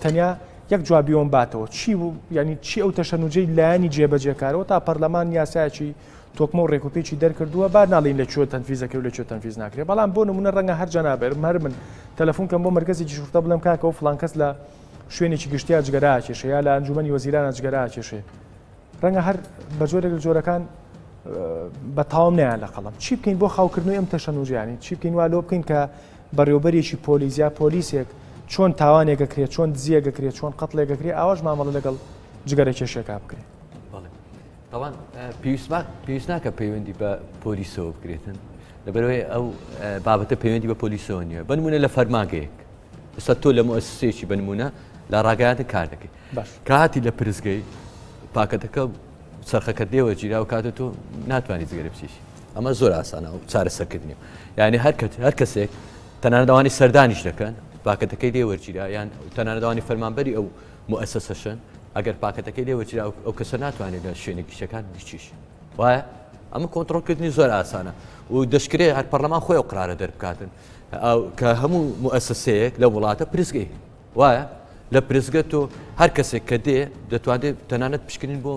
تەنیا یەک جوابیەوەم باتەوە چی بوو ینی چی ئەو تەشەنوجەی لایەنی جێبەجێکارەوە تا پەرلەمان یاسایکی تۆکمە و ڕێکوپێکی دەرکردووە با ناڵین لە کوێ تەنفیز دەکرێت و لە کوێ تەنفیز ناکرێت بەڵام بۆ نمونە ڕەنگە هەر جەنابێرم هەر من تەلەفۆن کەم بۆ مەرکەزێکی شورتە بڵێم کاکە و فڵان کەس لە شوێنێکی گشتیا جگەرە ئاکێشێ یا لە ئەنجومەنی وەزیرانە جگەرە ئاکێشێ ڕەنگە هەر بە جۆرێک لە جۆرەکان بە تاوم نیان لە قەڵم چی بکەین بۆ خاوکردنەوەی ئەم تەشەنوجیانی چی بکەین وا لۆ بکەین کە بەڕێوبەرێکی پۆلیس یا پۆلیسێک چۆن تاوانێکە کرێت چۆن دزیەکە کرێت چۆن قەتڵێکە کرێ ئاواش مامەڵە لەگەڵ جگەرە کێشێکا بکرێت. تاوان پێویست ناکە پەیوەندی بە پۆلیسەوە بکرێتن لەبەرەوەی ئەو بابەتە پەیوەندی بە پۆلیسەوە نییە بنمونە لە فەرماگەیەک ئێستا تۆ لە موسسەیەکی بنمونە لە ڕاگەیاندن کار دەکەیت کاتی لە پرسگەی پاکەتەکە سەرخەکە دێوە گیرا و کاتە تۆ ناتوانانی جگەرە بچیشی ئەمە زۆر ئاسانە و چارەسەرکردنی یعنی هەر هەر کەسێک تەنانەداوانی سەردانیش دەکەن پاکەتەکەی لێ وەرگیرا یان تەنانەداوانی فەرمانبەری ئەو موئەسەسەشن ئەگەر پاکەتەکەی لێ وەرگیرا ئەو کەسە ناتوانێت لە شوێنە گشتیەکان بچیش وایە ئەمە کۆنتڕۆڵکردنی زۆر ئاسانە و دەشکرێ هەر پەرلەمان خۆی ئەو قرارە دەربکاتن کە هەموو موئەسەسەیەک لە وڵاتە پرسگەی وایە. لە پرسگە تۆ هەر کەسێک کە دێ دەتوانێت تەنانەت پشکنین بۆ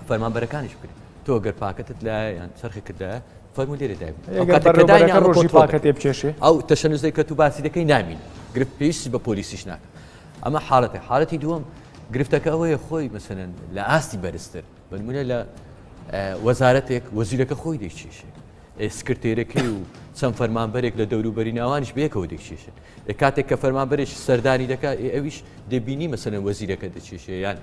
فەرمانبەرەکانیش بکرێت تۆ گەر پاکەتت لایە یان چەرخی کردایە فەرموو لێرە دای ئەو کاتێک کە داینی ئەمە ڕۆژی کۆنترۆڵ پاکەتێ دەکەن. بکێشێ ئەو تەشەنوزەی کە تو باسی دەکەی نامین گرفت پێویستی بە پۆلیسیش ناکە ئەمە حاڵەتێ حاڵەتی دووەم گرفتەکە ئەوەیە خۆی مەسەلەن لە ئاستی بەرزتر بەنمونە لە وەزارەتێک وەزیرەکە خۆی دەیکێشێ سکرتێرەکەی و چەند فەرمانبەرێک لە دەوروبەری ناوانیش بەیەکەوە دەکێشن ئێ کاتێک کە فەرمانبەرێکی سەردانی دەکا ئێ ئەویش دەبینی مەسەلەن وەزیرەکە دەکێشێ یان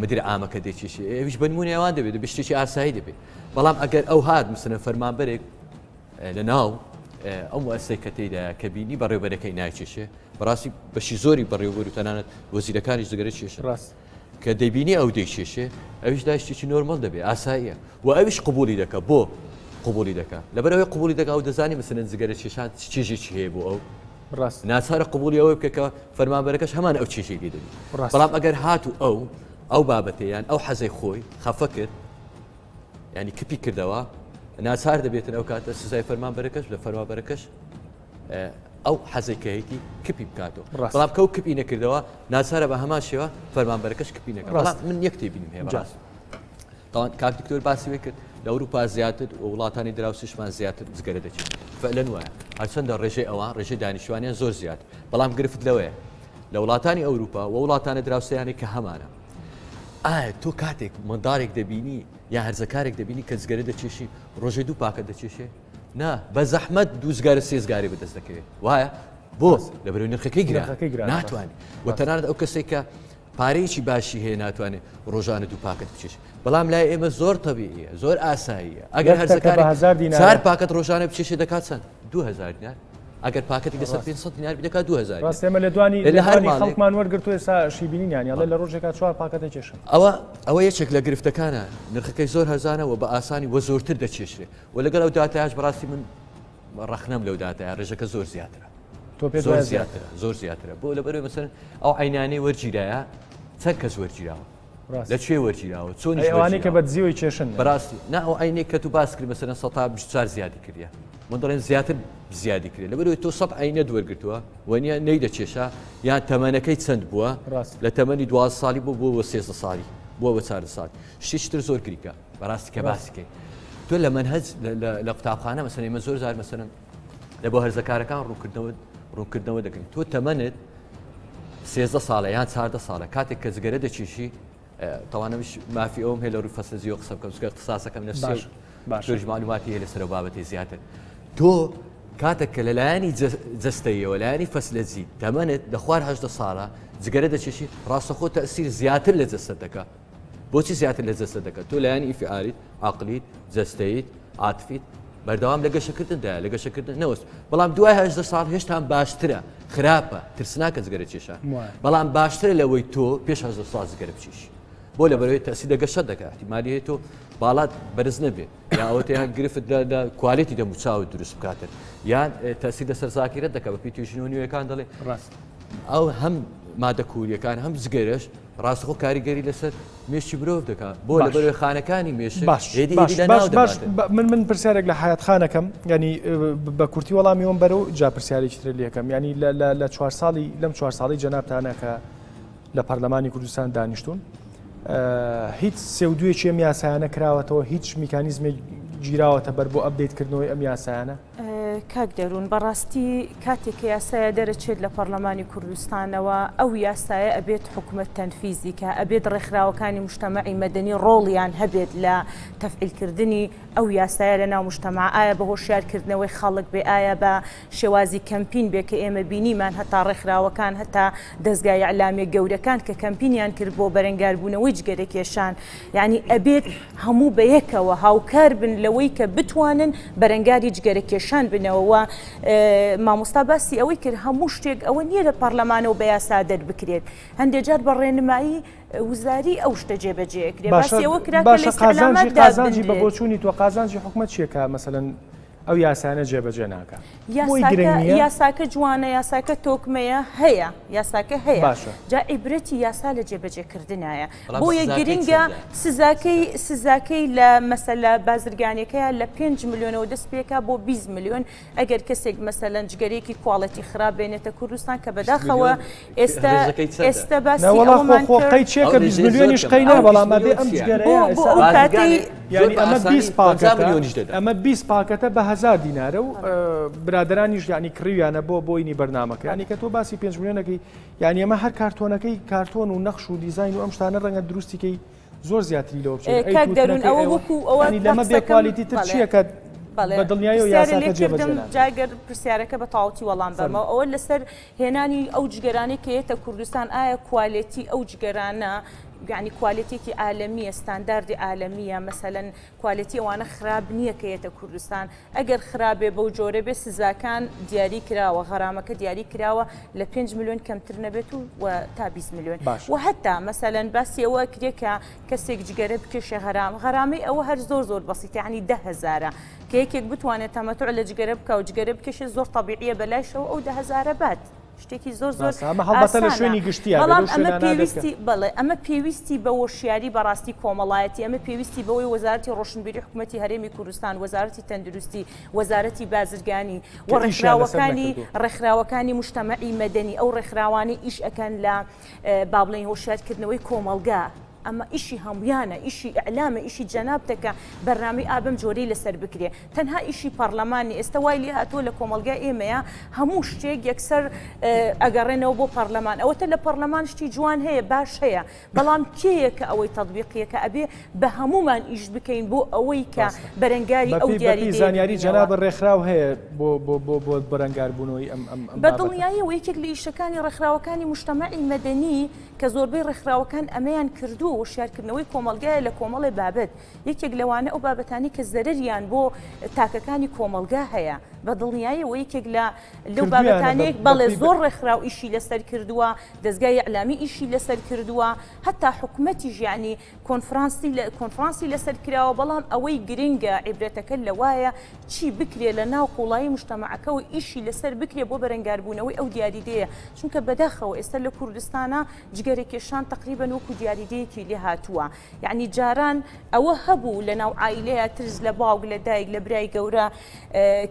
مدیر عامەکە دەکێشێ ئەویش بە نموونە ئەوان دەبێت دەبێت شتێکی ئاسایی دەبێت بەڵام ئەگەر ئەو هات مەسەلەن فەرمانبەرێک لە ناو ئەو موسسەی کە تێیدایە کە بینی بەڕێوبەرەکەی ناکێشێ بەڕاستی بەشی زۆری بەڕێوبەر و تەنانەت وەزیرەکانیش جگەرە کێشن ڕاست کە دەیبینی ئەو دەیکێشێ ئەویش لای شتێکی نۆرمەڵ دەبێ ئاساییە و ئەویش قبولی دەکا بۆ قبولی دەکا لەبەرئەوەی قبولی دەکا ئەو دەزانی مەسەلەن جگەرە کێشان چ چێژێکی هەیە بۆ ئەو ڕاست ناچارە قبولی ئەوە بکە کە فەرمانبەرەکەش هەمان ئەو چێژەی لێ دەبی ڕاست بەڵام ئەگەر هاتوو ئەو ئەو بابەتە یان ئەو حەزەی خۆی خەفە کرد ینی کپی کردەوە ناچار دەبێتن ئەو کاتە سزای فەرمانبەرەکەش لە فەرمانبەرەکەش ئەو حەزەی کە هەیتی کپی بکاتەوە بەڵام کەو کپی نەکردەوە ناچارە بە هەمان شێوە فەرمانبەرەکەش کپی نەکە بەڵام من یەک تێبینیم هەیە بەڕاست تاوان کاک دکتۆر باسی وێ کرد لە ئەوروپا زیاتر و وڵاتانی دراوسیشمان زیاتر جگەرە دەچێت فعلەن وایە هەرچەندە ڕێژەی ئەوان ڕێژەی دانیشتوانیان زۆر زیات بەڵام گرفت لەوەیە لە وڵاتانی ئەوروپا و وڵاتانە دراوسێیانی کە هەمانە ئایا تۆ کاتێک منداڵێک دەبینی یا هەرزەکارێک دەبینی کە جگەرە دەچێشی ڕۆژێ دوو پاکە دەچێشێ نا بەزەحمەت دووزگارە سێزگاری بەدەست دەکەوێت وایە بۆ لەبەرەوەی نرخەکەی گران ناتوانێت و تەنانەت ئەو کەسێک کە پارەیەکی باشی هەیە ناتوانێت ڕۆژانە دوو پاکەت بچێت بەڵام لای ئێمە زۆر تەبیعیە زۆر ئاساییە ئەگەر هەرزەکاری چار پاکەت ڕۆژانە بچێشێ دەکات چەند 2000 دینار ئەگەر پاکەتی لەسەر 500 دینار دەکات 2000 ڕاست ئێمە لێدوانی لە هەر خەڵکمان وەرگرتو ئێستا شیبینیان یاڵێ لە ڕۆژێکا چوار پاکەتە کێشن ئەوە ئەوە یەکێک لە گرفتەکانە نرخەکەی زۆر هەرزانە و بە ئاسانی وە زۆرتر دەچێشرێ و لەگەڵ ئەو داتایەش بەڕاستی من ڕەخنەم لەو داتایە ڕێژەکە زۆر زیاترە تۆ پێ زۆر زیاترە زۆر زیاترە بۆ لەبەرەوەی مەسەن ئەو عینانەی وەرگیرایە چەند کەس وەرگیراوە لە کوێ وەرگیراوە چۆن ئەوانەی کە بە دزیەوەی کێشن بەڕاستی نا ئەو عینێک کە تو باس کرد مەسەلەن سەتا 24 زیادی کردە من دەڵێن زیاتر زیادی کرێ لەبەرەوەی تۆ سەد عینەت وەرگتووە وەنیە نەی دەکێشا یان تەمەنەکەی چەند بووە لە تەمەنی 12 ساڵی بۆ بۆ 13 ساڵی بووە بە 4 ساڵ شتێکی تر زۆر گرینگە بەڕاستی کە باسی کەین تۆ لە مەنهەج لە قوتابخانە مەسەن ئێمە زۆر جار مەسەن لە بۆ هەرزەکارەکان ڕوونکردنەوە ڕوونکردنەوە دەکەین تۆ تەمەنت سێزدە ساڵە یان چاردە ساڵە کاتێک کە جگەرە دەکێشی تەوانەمش مافی ئەوم هەیە لە ڕووی فەسەزیەوە قسە بکەم چونکە اختصاصەکەم نەفسی باش زۆریش معلوماتی هەیە لەسەر ئەو بابەتەی زیاتر تۆ کاتێک کە لەلایەنی جەستەیەوە لایەنی فەسلەجی تەمەنت لە خوار هەژدە ساڵە جگەرە دەکێشی ڕاستەخۆ تەسیر زیاتر لە جەستە دەکا بۆچی زیاتر لە جەستە دەکات تۆ لایەنی ئینفعالیت عقلیت جەستەیت عاتفیت بەردەوام لە گەشەکردندایە لە گەشەکردن نەوەست بەڵام دوای هەژدە ساڵ هێشتان باشترە خراپە ترسناکە جگەرە کێشان بەڵام باشترە لەوەی تۆ پێش هەژدە ساڵ جگەرە بچیش بۆ لە بەرەوەی تەسی لە گەشە دەکات احتیمالی هەیە تۆ باڵات بەرز نەبێ یا ئەوەتەیان گرفت لە quality دەموچاوت دروست بکاتن یان تەسی لەسەر زاکیرەت دەکە بە پێی توێژینەوە نوێیەکان دەڵێ ڕاست ئەو هەم مادە کوریەکان هەم جگەرەش ڕاستەخۆ کاریگەری لەسەر مێشکی مرۆڤ دەکات بۆ لەبەرەوەی خانەکانی مێشک باش هێدی باش هێدی لە باش ناو باش دەباتن. بە- من من پرسیارێک لە حیات خانەکەم ینی بە کورتی وەڵامی وم بەرە و جا پرسیارێکی تر لەکەم ینی لە لە لە چوار ساڵی لەم چوار ساڵی جەنابتانە کە لە پەرلەمانی کوردستان دانیشتون هیچ سێ و دوویەکی ئەم یاسایانە کراوەتەوە هیچ میکانیزمێک گیراوەتە بەر بۆ update کردنەوەی ئەم یاسایانە کاک دەروون بەڕاستی کاتێک کە یاسایە دەرەچێت لە پەڕلەمانی کوردستانەوە ئەو یاسایە ئەبێت حکومەت تەنفیزی کا ئەبێت ڕێکخراوەکانی مجتەمەعی مەدەنی ڕۆڵیان هەبێت لە تەفعیلکردنی ئەو یاسایە لە ناو مجتەمەع ئایا بە هۆشیارکردنەوەی خەڵک بێ ئایا بە شێوازی کەمپین بێ کە ئێمە بینیمان هەتا ڕێکخراوەکان هەتا دەزگا ئیعلامیە گەورەکان کە کەمپینیان کرد بۆ بەرەنگاربوونەوەی جگەرەکێشان یانی ئەبێت هەموو بەیەکەوە هاوکار بن لەوەی کە بتوانن بەرەنگاری جگەرەکێشان بنەوە و مامۆستا باسی ئەوەی کرد هەموو شتێک ئەوە نییە لە پەرلەمانەوە بە یاسا دەربکرێت هەندێک جار بە ڕێنمایی وزاری ئەو شتە جێبەجێ کرێ باشە باسی ئەوە کرا کە لە باشە قازانجی ئیستعلاماتدا قازانجی بە بنرێت. بۆچوونی تۆ قازانجی حکومەت چییە کە مەسەلەن. ئەو یاسانە جێبەجێ ناکا. بۆی گرنگ نییە؟ یاساکە جوانە، یاساکە تۆکمەیە، هەیە، یاساکە هەیە. باشە. جا عیبرەتی یاسا لە جێبەجێکردنایە. بەڵام بۆیە سزاکەی گرنگە چەندە؟ سزاکەی سزاکەی لە مەسەلە بازرگانیەکەیا لە پێنج ملیۆنەوە دەست پێکا بۆ 20 ملیۆن ئەگەر کەسێک مەسەلەن جگەرەیەکی quality خراپ بێنێتە کوردستان کە 20 بەداخەوە ملیۆن ئێستا ڕێژەکەی چەندە؟ ئێستا باسی نەوەڵا خۆ ئەوەمان خۆ کرد قەی چێکە ئەو 20 ڕێژەیە زۆر ملیۆنیش کەمە. قەی نا ئەو 20 بەڵام ئەبێ ملیۆن ئەم چییە؟ جگەرەیە بۆ بۆ ئێستا ئەو کاتەی بازرگانێک زۆر یانی بە ئەمە ئاسانی 20 50 پاکەتە ملیۆنیش دەدا. ئەمە 20 پاکەتە بە هەزار دینارە و برادەرانیش یانی کڕیویانە بۆ بۆینی بەرنامەکە یانی کە تۆ باسی 5 ملیۆنەکەی یانی ئەمە هەر کارتۆنەکەی کارتۆن و نەخش و دیزاین و ئەم شتانە ڕەنگە دروستیکەی زۆر زیاتری لەوە بچێت ئەی کاک دەروون تووتنەکەی ئەوە ئێوە وەکو ئەوە یانی لەمە بێ قسەکەم quality تر بەڵێ چییە کە بەڵێ بە دڵنیاییەوە پرسیارە یاساکە لێ جێبەجێ کردم ناکرێت. جا گەر پرسیارەکە بە تەواوەتی وەڵام فەرموو. بەمەوە ئەوە لەسەر هێنانی ئەو جگەرانەی کە یەتە کوردستان ئایا quality ئەو جگەرانە یعنی quality ێکی عالەمیە ستانداردی عالەمیە مەسەلەن quality ئەوانە خراپ نییە کە یەتە کوردستان ئەگەر خراپ بێ بەو جۆرە بێ سزاکان دیاری کراوە غەرامەکە دیاری کراوە لە 5 ملیۆن کەمتر نەبێت و و تا 20 ملیۆن باشە. و هەتا مەسەلەن باسی ئەوە کرێ کە کەسێک جگەرە بکێشێ غەرام غەرامەی ئەوە هەر زۆر زۆر بەسیتە یعنی دە هەزارە کە یەکێک بتوانێت تەمەتوع لە جگەرە بکا و جگەرە بکێشێ زۆر تەبیعیە بەلایشەوە ئەو دە هەزارە بات. شتێکی زۆر زۆر ڕاستە ئەمە هەڵبەتە لە ئاسانە شوێنی گشتیە بێ بەڵام لەو ئەمە شوێنانە بێت کە پێویستی بەڵێ ئەمە پێویستی بە وۆشیاری بەڕاستی کۆمەڵایەتی ئەمە پێویستی بەوەی وەزارەتی ڕۆشنبیری حکوومەتی هەرێمی کوردستان وەزارەتی تەندروستی وەزارەتی بازرگانی و کە ئیشیان لەسەر ڕێکخراوەکانی نەکردووە. ڕێکخراوەکانی مجتەمەعی مەدەنی ئەو ڕێکخراوانەی ئیش ئەکەن لە با بڵێین هۆشیارکردنەوەی کۆمەڵگا ئەمە ئیشی هەمویانە، ئیشی ئیعلامە، ئیشی جەنابتە کە بەرنامەی ئا بەم جۆرەی لەسەر بکرێ. تەنها ئیشی پەڕلەمان نیە. ئێستا وای لێ هاتووە لە کۆمەڵگای ئێمەیا هەموو شتێک یەکسەر ئەگەڕێنەوە بۆ پەڕلەمان. ئەوەتە لە پەڕلەمان شتی جوان هەیە، باش هەیە، بەڵام کێیە کە ئەوەی تەتبیقیە کە ئەبێ بە هەموومان ئیش بکەین بۆ ئەوەی کە ڕاستە. بەرەنگاری ئەو بەپێی بەپێی دیاریدەیە زانیاری ببینەوە. جەنابت ڕێکخراو هەیە بۆ بۆ بۆ بۆ بەرەنگاربوونەوەی ئەم ئەم ئەم بە بابەتە؟ دڵنیاییەوە یەکێک لە ئیشەکانی ڕێکخراوەکانی موجتەمەعی مەدەنی کە زۆربەی ڕێکخراوەکان ئەمەیان کردووە، وشیارکردنەوەی کۆمەڵگایە لە کۆمەڵێ بابەت، یەکێک لەوانە ئەو بابەتانەی کە زەرەریان بۆ تاکەکانی کۆمەڵگا هەیە، بە دڵنیایەوە یەکێک لە لەو کردوویانە بابەتانەی بەڵێ بەپێی زۆر ڕێکخراو ئیشی لەسەر کردووە، دەزگای ئیعلامی ئیشی لەسەر کردووە، هەتا حکومەتیش یەعنی کۆنفرانسی لە کۆنفرانسی لەسەر کراوە، بەڵام ئەوەی گرنگە عیبرەتەکە لەوایە چی بکرێ لە ناو قوڵایی موجتەمەعەکەوە ئیشی لەسەر بکرێ بۆ بەرەنگاربوونەوەی ئەو دیاریدەیە، چونکە بەداخەوە ئێستا لە کوردستانا جگەرەکێشان تەقریبەن وەکو دیاریدەیەکی لێ هاتووە یەعنی جاران ئەوە هەبوو لە ناو عایلەیە ترس لە باوک لە دایک لە برای گەورە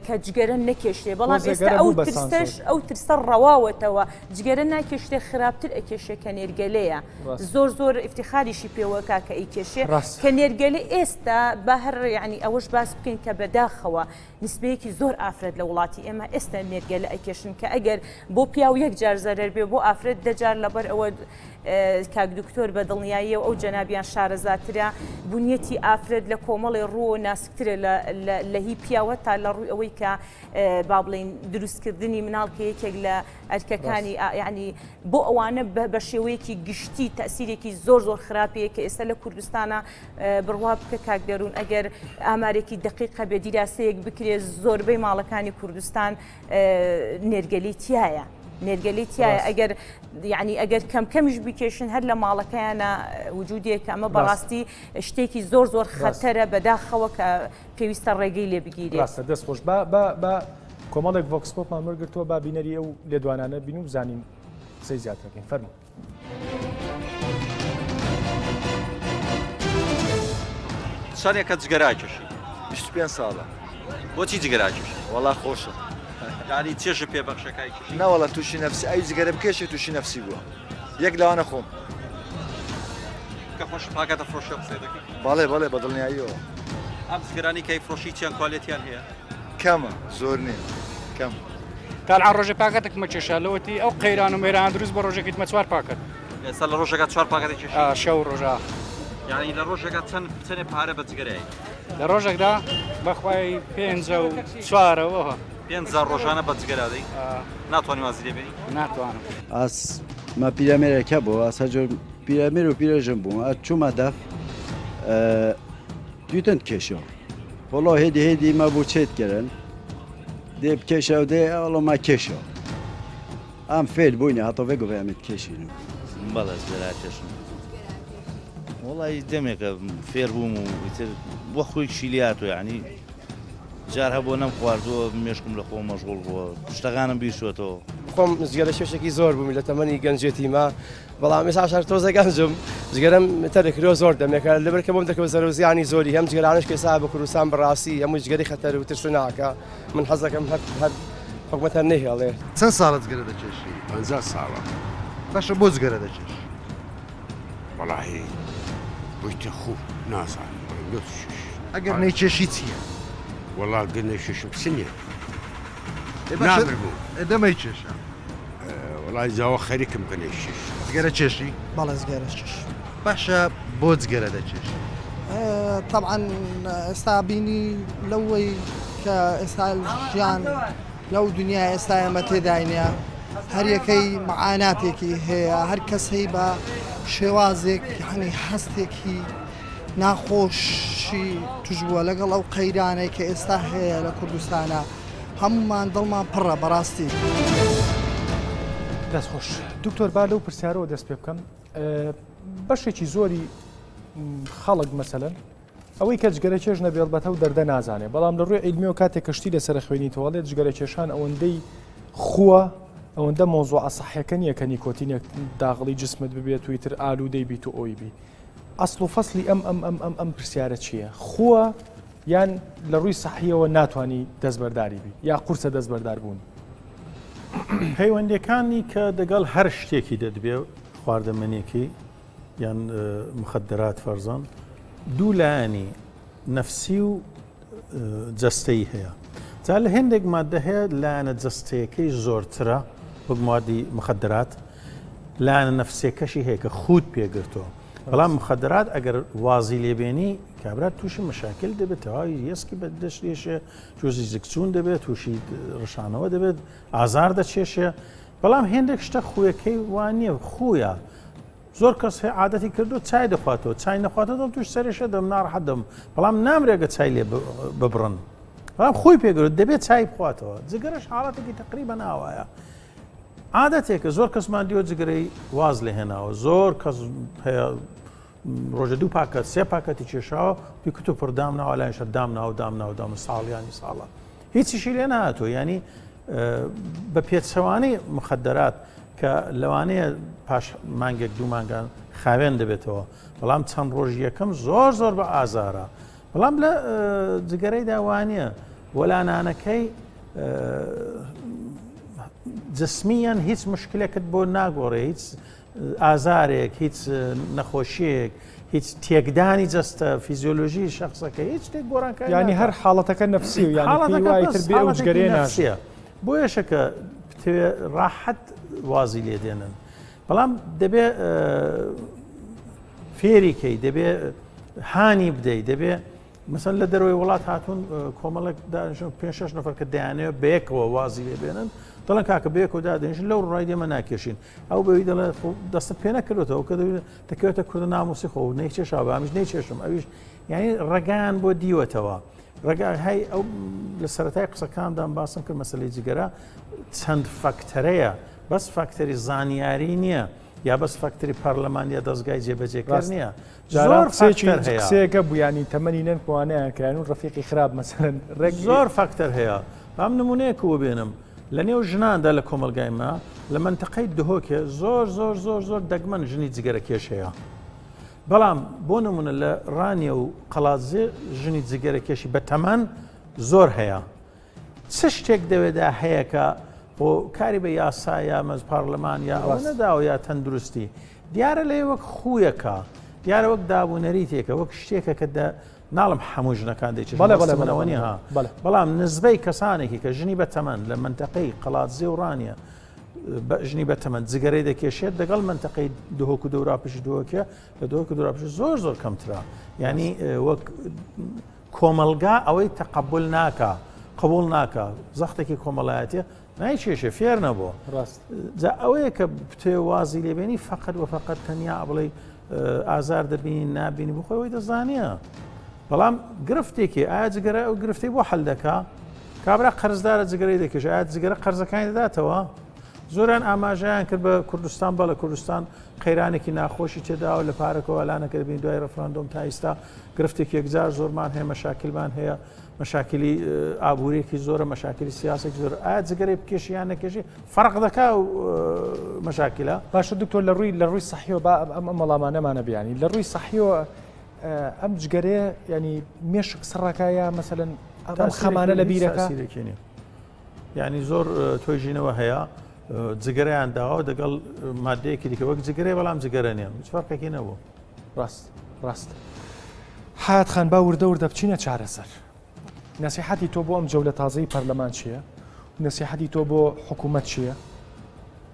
کە جگەرە نەکێشرێ بەڵام تۆزێ ئێستا گەرە ئەو بوو بە ترسەش سانسۆر. ئەو ترسە ڕەواوەتەوە جگەرە ناکێشرێ خراپتر ئەکێشێ کە نێرگەلەیە ڕاست. زۆر زۆر ئیفتیخاریشی پێوەکا کە ئەیکێشێ ڕاست. کە نێرگەلە ئێستا با هەر یەعنی ئەوەش باس بکەین کە بەداخەوە نسبەیەکی زۆر ئافرەت لە وڵاتی ئێمە ئێستا نێرگەلە ئەکێشن کە ئەگەر بۆ پیاو یەک جار زەرەر بێ بۆ ئافرەت دە جار لەبەر ئەوە کاک دکتۆر بە دڵنیاییەوە ئەو جەنابیان شارەزاترە بنیەتی ئافرەت لە کۆمەڵێ ڕووە ناسکترە لە هی پیاوە تا لە ڕووی ئەوەی کە با بڵێین دروستکردنی مناڵ کە یەکێک لە ئەرکەکانی یعنی بۆ ئەوانە بە شێوەیەکی گشتی تەسیرێکی زۆر زۆر خراپەیە کە ئێستا لە کوردستانە بڕوا بکە کاک دەروون ئەگەر ئامارێکی دقیق هەبێ دیراسەیەک بکرێت زۆربەی ماڵەکانی کوردستان نێرگەلی تایە. نێرگەلی تایە ئەگەر یعنی ئەگەر کەم کەمیش بکێشن هەر لە ماڵەکەیانە وجودێک ئەمە بەڕاستی شتێکی زۆر زۆر خەتەرە بەداخەوە کە پێویستە ڕێگەی لێ بگیرێت. ڕاستە دەست خۆش با با با کۆمەڵێک vox pop مان وەرگرتووە با بینەری ئەو لێدوانانە بین و بزانین قسەی زیاتر بکەین فەرموو. چەندێکە جگەرە ئەکێشی؟ 25 ساڵە. بۆچی جگەرە ئەکێشی؟ وەڵا خۆشە. یانی چێژت پێ بەخشە کە ئەیکێشی؟ نەوەڵا تووشی نەفسی ئەوی جگەرە بکێشێ تووشی نەفسی بووە. یەک لەوانە خۆم. کە خۆشت پاکەتە فرۆشی ئەو قسەیە دەکەی؟ بەڵێ بەڵێ بە دڵنیاییەوە. ئەم جگەرانەی کە ئەیفرۆشی چیان quality یان هەیە؟ کەمە زۆر نییە کەم. تالعە ڕۆژێ پاکەتێکمە کێشا لەوەتی ئەو قەیران و مەیرانە دروست بە ڕۆژێکی تمە چوار پاکەت. ئێستا لە ڕۆژێکا چوار پاکەت ئەکێشی؟ ئا شەو ڕۆژا. یانی لە ڕۆژێکا چەند چەنێ پارە بە جگەرە ئەی؟ لە ڕۆژێکدا بەخوای پێنجە و چوارە و ئەوها. 5000 ڕۆژانە بە جگەرە ئەدەی؟ ئا. ناتوانی وازی لێ بێنی؟ ناتوانم. ئەس مە پیرەمێرێک هەبوو ئەس هەر جۆر پیرەمێر و پیرەژن بووم ئەس چوومە دەف دیتن کێشە وەڵا هێدی هێدی مە بوو چێت کردن دێ بکێشە و دێ ئەڵۆ مە کێشە ئەم فێر بووینە هەتۆ vê govê em ê dikêşîn. بەڵێ جگەرە ئەکێشم. وەڵی دەمێکە فێر بووم و ئیتر بۆ خۆی شیلیاتۆ یعنی. جار هەبووە نەم خواردووە مێشکم لە خۆم مەشغوڵ بووە شتەکانم بیر چووەتەوە. خۆم جگەرە کێشێکی زۆر بووم لە تەمەنی گەنجێتیما بەڵام ئێستا شار تۆزە گەنجم جگەرەم تەرک کردووە زۆر دەمێکە لەبەر کە بۆم دەکەوت زەرەر و زیانی زۆری هەم جگەرانەش کە ئێستا بە کوردستان بەڕاستی هەمووی جگەری خەتەر و ترسناکە من حەزەکەم هەر هەر حکومەت هەر نەهێڵێ. چەند ساڵە جگەرە دەکێشی؟ 50 ساڵە. باشە بۆ جگەرە دەکێشی؟ وەڵاهی بوویتە خوو نازانم بڵێم لۆ چیش. ئەگەر نەیکێشی چییە؟ وەڵا گەر نەیکێشم چ نییە. نامرم و. ئێ دەمەیکێشە. وەڵای جاوە خەریکم کە نەیکێشم. جگەرە کێشی؟ بەڵێ جگەرە کێشم. باشە بۆ جگەرە دەکێشی؟ تەبعەن ئێستا بینی لەوەی کە ئێستا ژیان لەو دنیای ئێستا ئێمە تێداینە هەریەکەی مەعاناتێکی هەیە هەر کەسەی بە شێوازێک هەنی هەستێکی ناخۆشی توش بووە لەگەڵ ئەو قەیرانەی کە ئێستا هەیە لە کوردستانە هەمومان دڵمان پڕە بەڕاستی. دەست خۆش دکتۆر با لەو پرسیارەوە دەست پێ بکەم بەشێکی زۆری خەڵک مەسەلەن ئەوەی کە جگەرە کێش نەبێ ئەڵبەتە ئەو دەردە نازانێ بەڵام لە ڕووی عیلمیەوە کاتێک کە شتی لەسەر خوێنیتەوە ئەڵێت جگەرە کێشان ئەوەندەی خووە ئەوەندە مۆزوعە سەحیەکە نییە کە نیکۆتینێک داغڵی جسمت ببێت و ئیتر ئالوودەی بیت و ئەوی بی ئەسڵ و فەسلی ئەم ئەم ئەم ئەم ئەم پرسیارە چییە خووە یان لە ڕووی سەحیەوە ناتانی دەستبەرداری بی یا قورسە دەستبەردار بوون پەیوەندەکانی کە دەگەڵ هەر شتێکی دەدبێ خواردەمەنیەکی یان مخدرات فەرزان دوو لایەنی نەفسی و جەستەیی هەیە جا لە هێندێک مادە هەیە لایەنە جەستەیەکەی زۆرترە وەک موادی مخدرات لایەنە نەفسیەکەشی هەیە کە خود پێگرتووە بەڵام مخدرات ئەگەر وازی لێبێنی کابرا تووشی مشاکل دەبێت تەواوی یەسکی بە دەشتێشێ تووشی زگچوون دەبێت تووشی ڕشانەوە دەبێت ئازار دەچێشێ بەڵام هێندێک شتە خویەکەی وانە خویە زۆر کەس هەیە عادەتی کردو چای دەخواتەوە چای نەخواتەوە دڵ توش سەرێشە دەم ناڕەحەت دەم بەڵام نامرێگە چای لێ ببڕن بەڵام خۆی پێگرت دەبێت چای بخواتەوە جگەرەش حاڵەتێکی تقریبا ئاوایە عادەتێکە زۆر کەسمان دیوە جگەرەی واز لێ هێناوە زۆر کەس هەیە ڕۆژە دوو پاکەت سێ پاکەتی کێشاوە پێ کتو پڕ دام ناوە لای شەر دام ناو دام ناو دام ساڵیانی ساڵە هیچیشی لێ نهاتوە ینی بە پێچەوانەی مخدرات کە لەوانەیە پاش مانگێک دوو مانگان خاوێن دەبێتەوە بەڵام چەند ڕۆژ یەکەم زۆر زۆر بە ئازارە بەڵام لە جگەرەیدا وانە وەلانانەکەی جسمیان هیچ مشکلێکت بۆ ناگۆڕێ هیچ ئازارێک، هیچ نەخۆشیەک، هیچ تێکدانی جەستە، فیزیۆلۆژی شەخسەکە، هیچ شتێک گۆڕانکاری یانی هەر حاڵەتەکە نەفسی و یانی پێی وایە تر بێ ئەو جگەرەیە ناژی. بۆیەشە کە بتەوێ ڕاحەت وازی لێ دێنن. بەڵام دەبێ فێری کەی، دەبێ هانی بدەی، دەبێ مەسەن لە دەرەوەی وڵات هاتوون کۆمەڵێک دانیشن پێ شش نەفەر کە دەیانەوێت بەیەکەوە وازی لێ بێنن دەڵێن کاکە بەیەکەوە دادەنیشن لەو ڕای دێمە ناکێشین ئەو بەوی دەڵێ دەستت پێ نەکردوێتەوە کە دەکەوێتە کوردە ناموسی خۆ نەیچێشا بامیش نەیچێشم ئەویش یعنی ڕێگایان بۆ دیوەتەوە ڕێگا هەی ئەو لە سەرەتای قسەکاندان باسم کرد مەسلەی جگەرە چەند فاکتەرەیە بەس فاکتەری زانیاری نییە یا بەس فاکتەری پەرلەمان یا دەستگای جێبەجێکار نییە زۆر قسەیەکی هەیە قسەیەکە بوو ینی تەمەنی نەنکوانیان کران و ڕفیقی خراپ مەسەرەن ڕێک زۆر فاکتەر هەیە بام نمونەیەک بێنم لە نێو ژناندا لە کۆمەلگای ما لە منتەقەی دهۆکێ زۆر زۆر زۆر زۆر دەگمەن ژنی جگەرە کێش هەیە بەڵام بۆ نمونە لە ڕانیە و قەڵادزێ ژنی جگەرە کێشی بە تەمەن زۆر هەیە چ شتێک دەوێدا هەیە کە بۆ کاری بە یاسا یا مەز پارلەمان یا ئەوە نەداوە یا تەندروستی دیارە لێ وەک خویەکە دیارە وەک دابوو نەریتێکە وەک شتێکە کە دە ناڵم هەموو ژنەکان دەیچێت بەڵێ بەڵێ منەوە نیە ها بەڵام نزبەی کەسانێکی کە ژنی بە تەمەن لە منتەقەی قەڵادزێ و ڕانیە ژنی بە تەمەن جگەرەی دەکێشێت دەگەڵ منتەقەی دهۆک و دەوراپشی دهۆکە لە دهۆک و دەوراپشی زۆر زۆر کەمترە ینی وەک کۆمەڵگا ئەوەی تەقەبول ناکا قبوڵ ناکا زەختێکی کۆمەڵایەتیە نایکێشێ فێر نەبووە ڕاست جا ئەوەیە کە بتێ وازی لێبێنی فقط وە فقط تەنیا بڵێ ئازار دەبینی نابینی بخۆی ئەوەی دەزانە بەڵام گرفتێکی ئایا جگەرە ئەو گرفتی بۆ حل دەکا کابرا قەرزدارە جگەرەی دەکێش ئایا جگەرە قەرزەکانی دەداتەوە زۆران ئاماژەیان کرد بە کوردستان بەڵێ کوردستان قەیرانێکی ناخۆشی تێداوە لە پارەکەوە لانەکە بین دوای ڕفراندۆم تا ئیستا گرفتێکی یەکجار زۆرمان هەیە مەشاکلمان هەیە. مەشاکلی ئابووریەکی زۆرە مەشاکلی سیاسێکی زۆر ئایا جگەرەی بکێشی یان نەکێشی فەرق دەکا و مەشاکلە باشە دکتۆر لە ڕووی لە ڕووی سەحیەوە با ئەم ئەم وەڵامانەمانە بیانی لە ڕووی سەحیەوە ئەم جگەرەیە ینی مێشک سڕەکە یا مەسەلەن ئەم خەمانە لە بیرەکە تاسیرێکی نییە یعنی زۆر توێژینەوە هەیە جگەرەیان داوە دەگەڵ مادەیەکی دیکە وەک جگەرەیە بەڵام جگەرە نییە هیچ فەرقێکی نەبوو ڕاست ڕاست حیات خان با وردە وردە بچینە چارەسەر نەسیحەتی تۆ بۆ ئەم جەولە تازەی پەرلەمان چییە؟ نەسیحەتی تۆ بۆ حکوومەت چییە؟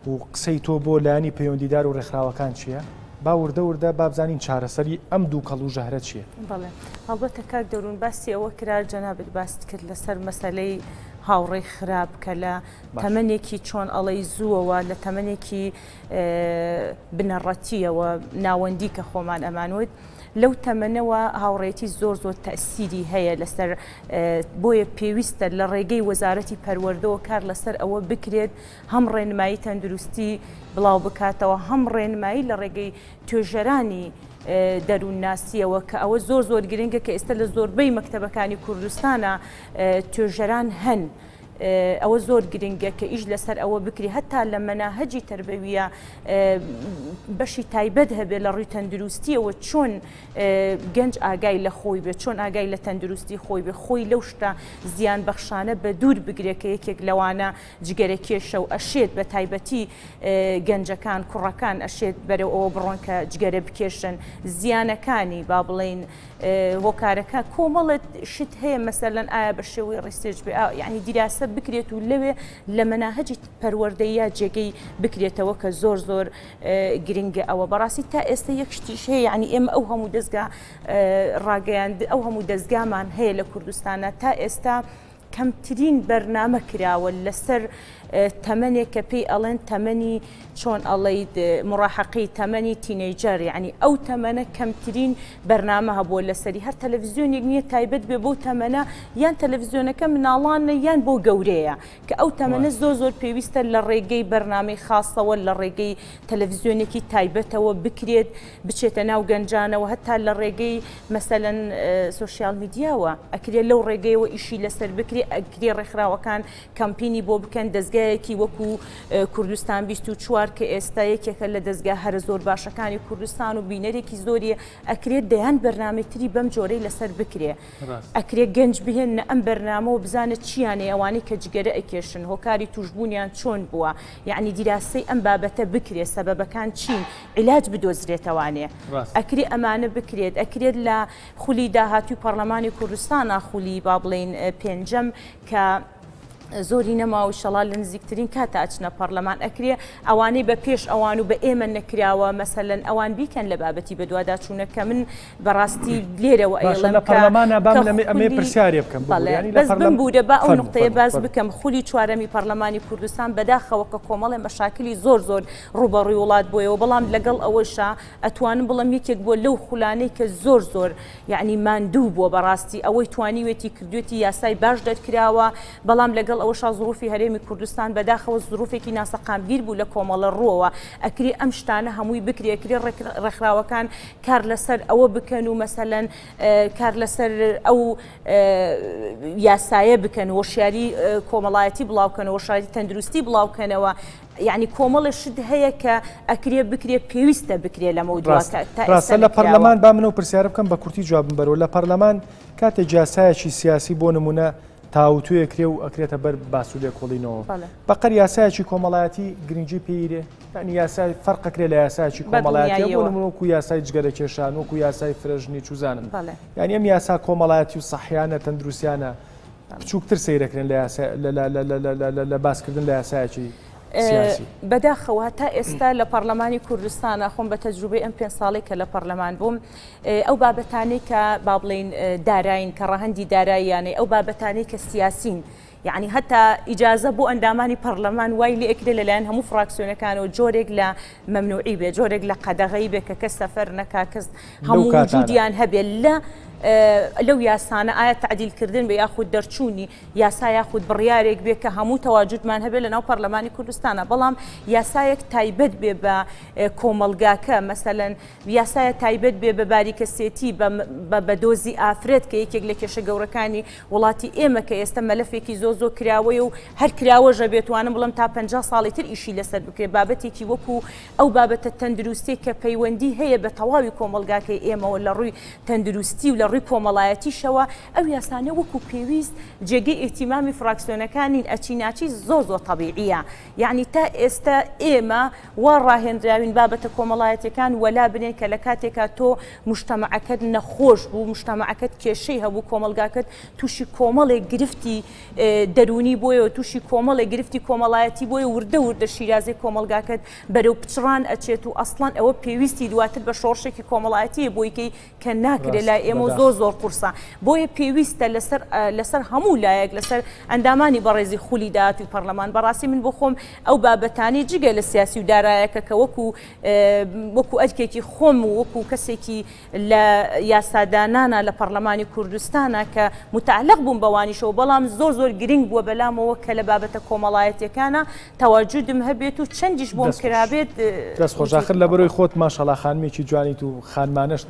و قسەی تۆ بۆ لایەنی پەیوەندیدار و ڕێکخراوەکان چییە؟ با وردە وردە با بزانین چارەسەری ئەم دووکەڵ و ژەهرە چییە؟ بەڵێ هەڵبەتە کاک دەروون باسی ئەوە کرا جەنابت باست کرد لەسەر مەسەلەی هاوڕێی خراپ کە لە تەمەنێکی چۆن ئەڵێی زووەوە لە تەمەنێکی بنەڕەتییەوە ناوەندی کە خۆمان ئەمانوت لەو تەمەنەوە هاوڕێتی زۆر زۆر تەسیری هەیە لەسەر بۆیە پێویستە لە ڕێگەی وەزارەتی پەروەردەوە کار لەسەر ئەوە بکرێت هەم ڕێنمایی تەندروستی بڵاو بکاتەوە هەم ڕێنمایی لە ڕێگەی توێژەرانی دەروونناسیەوە کە ئەوە زۆر زۆر گرنگە کە ئێستا لە زۆربەی مەکتەبەکانی کوردستانە توێژەران هەن. ئەوە زۆر گرنگە کە ئیش لەسەر ئەوە بکری هەتا لە مەناهەجی تەربەویە بەشی تایبەت هەبێت لە ڕووی تەندروستیەوە چۆن گەنج ئاگای لە خۆی بێت چۆن ئاگای لە تەندروستی خۆی بێ خۆی لەو شتە زیان بەخشانە بە دوور بگرێت کە یەکێک لەوانە جگەرە کێشە و ئەشێت بە تایبەتی گەنجەکان کوڕەکان ئەشێت بەرەو ئەوە بڕۆن کە جگەرە بکێشن زیانەکانی با بڵین هۆکارەکە کۆمەڵێت شت هەیە مەسەلەن ئایا بە شێوەی research بێ یعنی دیراسە بکرێت و لەوێ لە مەناهەجی پەروەردەیە جێگەی بکرێتەوە کە زۆر زۆر گرنگە ئەوە بەڕاستی تا ئێستا یەک شتیش هەیە یعنی ئێمە ئەو هەموو دەستگا ڕاگەیاند ئەو هەموو دەستگامان هەیە لە کوردستانە تا ئێستا کەمترین بەرنامە کراوە لەسەر تەمەنێک کە پێی ئەڵێن تەمەنی چۆن ئەڵێیت مڕاحەقی تەمەنی teenager یعنی ئەو تەمەنە کەمترین بەرنامە هەبووە لەسەری هەر تەلەڤزیۆنێک نییە تایبەت بێ بۆ تەمەنە یان تەلەڤزیۆنەکە مناڵانە یان بۆ گەورەیە کە ئەو تەمەنە زۆر زۆر پێویستە لە ڕێگەی بەرنامەی خاصەوە لە ڕێگەی تەلەڤزیۆنێکی تایبەتەوە بکرێت بچێتە ناو گەنجانەوە هەتا لە ڕێگەی مەسەلەن social media وە ئەکرێ لەو ڕێگەیەوە ئیشی لەسەر بکرێ ئەکرێ ڕێکخراوەکان کەمپینی بۆ بکەن دەزگایەکی وەکو کوردستان 24 کە ئێستا یەکێکە لە دەزگا هەرە زۆر باشەکانی کوردستان و بینەرێکی زۆریە ئەکرێت دەیان بەرنامەی تری بەم جۆرەی لەسەر بکرێ ئەکرێ گەنج بهێننە ئەم بەرنامەوە بزانە چیانەیە ئەوانەی کە جگەرە ئەکێشن هۆکاری توشبوونیان چۆن بووە یەعنی دیراسەی ئەم بابەتە بکرێ سەبەبەکان چین عیلاج بدۆزرێتەوانێ ئەکرێ ئەمانە بکرێت ئەکرێت لە خولی داهاتووی پەڕلەمانی کوردستانا خولی با بڵێین پێنجەم کە زۆری نەماوە ئیشەڵا لە نزیکترین کاتا ئەچنە پەڕلەمان ئەکرێ ئەوانەی بە پێش ئەوان و بە ئێمە نەکراوە مەسەلەن ئەوان بیکەن لە بابەتی بەدواداچوونە کە من بەڕاستی لێرەوە باشە ئەیڵێم لە کە پەرلەمانا با کە من ئەمێ ئەمێ خولی پرسیارێ بکەم ببورە بەڵێ یانی لە بەس پەرلەم بمبورە با ئەو فەرموو نوقتەیە فەرموو باس فەرموو. بکەم خولی چوارەمی پەڕلەمانی کوردستان بەداخەوە کە کۆمەڵێ مەشاکلی زۆر زۆر ڕووبەڕووی وڵات بۆیەوە بەڵام لەگەڵ ئەوەشا ئەتوانم بڵێم یەکێک بووە لەو خولانەی کە زۆر زۆر یەعنی ماندوو بووە بەڕاستی ئەوەی توانیوێتی کردوێتی یاسای باش دەرکراوە بەڵام لەگەڵ ئەوەشا زروفی هەرێمی کوردستان بەداخەوە زروفێکی ناسەقامگیر بوو لە کۆمەڵە ڕووەوە ئەکرێ ئەم شتانە هەمووی بکرێ ئەکرێ ڕێکخراوەکان کار لەسەر ئەوە بکەن و مەسەلەن کار لەسەر ئەو یاسایە بکەن هۆشیاری کۆمەڵایەتی بڵاوکەنەوە هۆشیاری تەندروستی بڵاوکەنەوە یعنی کۆمەڵێ شت هەیە کە ئەکرێ بکرێ پێویستە بکرێ لەمە دوا ڕاستە ڕاستە لە پەرلەمان با منەوە پرسیارە بکەم بە کورتی جوابم بەرەوە لە پەرلەمان کاتێک یاسایەکی سیاسی بۆ نمونە تاوتوێ کرێ و ئەکرێتە بەر باس و لێکۆڵینەوە بەقەر یاسایەکی کۆمەڵایەتی گرنگی پێیرێ یعنی یاسای فەرقەکرێ لە یاسایەکی کۆمەڵایەتی بۆ نمونە وەکو یاسای جگەرە کێشان وەکو یاسای فرەژنی چوزانم یعنی ئەم یاسا کۆمەڵایەتی و سەحیانە تەندروستیانە بچووکتر سەیرەکرێن لە یاسا لە باسکردن لە یاسایەکی سیاسی. بەداخەوە تا ئێستا لە پەڕلەمانی کوردستانا خۆم بە تەجروبەی ئەم پێنج ساڵەی کە لە پەڕلەمان بووم ئەو بابەتانەی کە با بڵێین داراین کە ڕەهەندی داراییانەی ئەو بابەتانەی کە سیاسین یعنی هەتا ئیجازە بۆ ئەندامانی پەرلەمان وای لێ ئەکرێ لەلایەن هەموو فراکسیۆنەکانەوە جۆرێک لە مەمنوعی بێ جۆرێک لە قەدەغەی بێ کە کەس سەفەر نەکا کەس هەموو وجودیان هەبێ لە. لەو یاسانە ئایا تەعدیل کردن بێ یاخود دەرچوونی یاسا یاخود بڕیارێک بێ کە هەموو تەواجودمان هەبێ لەناو پەرلەمانی کوردستانە بەڵام یاسایەک تایبەت بێ بە کۆمەڵگاکە مەسەلەن یاسایە تایبەت بێ بە باری کەسێتی بە بە دۆزی ئافرەت کە یەکێک لە کێشە گەورەکانی وڵاتی ئێمە کە ئێستا مەلەفێکی زۆر زۆر کراوەیە و هەر کراوەشە بێتوانم بڵێم تا 50 ساڵی تر ئیشی لەسەر بکرێت بابەتێکی وەکو ئەو بابەتە تەندروستیە کە پەیوەندی هەیە بە تەواوی کۆمەڵگاکەی ئێمەوە لە ڕووی تەندروستی و لە ڕووی کۆمەڵایەتیشەوە ئەو یاسانە وەکو پێویست جێگەی ئیهتیمامی فراکسیۆنەکان نین ئەچی ناچی زۆر زۆر تەبیعیە یەعنی تا ئێستا ئێمە وا ڕاهێنراوین بابەتە کۆمەڵایەتیەکان وەلا بنێن کە لە کاتێکا تۆ موجتەمەعەکەت نەخۆش بوو موجتەمەعەکەت کێشەی هەبوو کۆمەڵگاکەت تووشی کۆمەڵێک گرفتی دەروونی بۆیەوە تووشی کۆمەڵێک گرفتی کۆمەڵایەتی بۆیە وردە وردە شیرازەی کۆمەڵگاکەت بەرەو پچڕان ئەچێت و ئەسڵەن ئەوە پێویستی دواتر بە شۆڕشێکی کۆمەڵایەتیە بۆی کەی کە ناکرێت لای ئێمە و زۆر زۆر قورسە بۆیە پێویستە لەسەر لەسەر هەموو لایەک لەسەر ئەندامانی بەڕێزی خولی داهاتووی پەرلەمان بەڕاستی من بۆ خۆم ئەو بابەتانی جگە لە سیاسی و دارایەکە کە وەکو وەکو ئەرکێکی خۆم و وەکو کەسێکی لە یاسادانانە لە پەرلەمانی کوردستانە کە متعلق بووم بەوانیشەوە بەڵام زۆر زۆر گرنگ بووە بەلامەوە کە لە بابەتە کۆمەڵایەتیەکانە تەواجودم هەبێت و چەندیش بۆم کرابێت. دەست خۆش ئاخر لەبەرۆی خۆت ماشەڵا خانمێکی جوانیت و خانمانەشت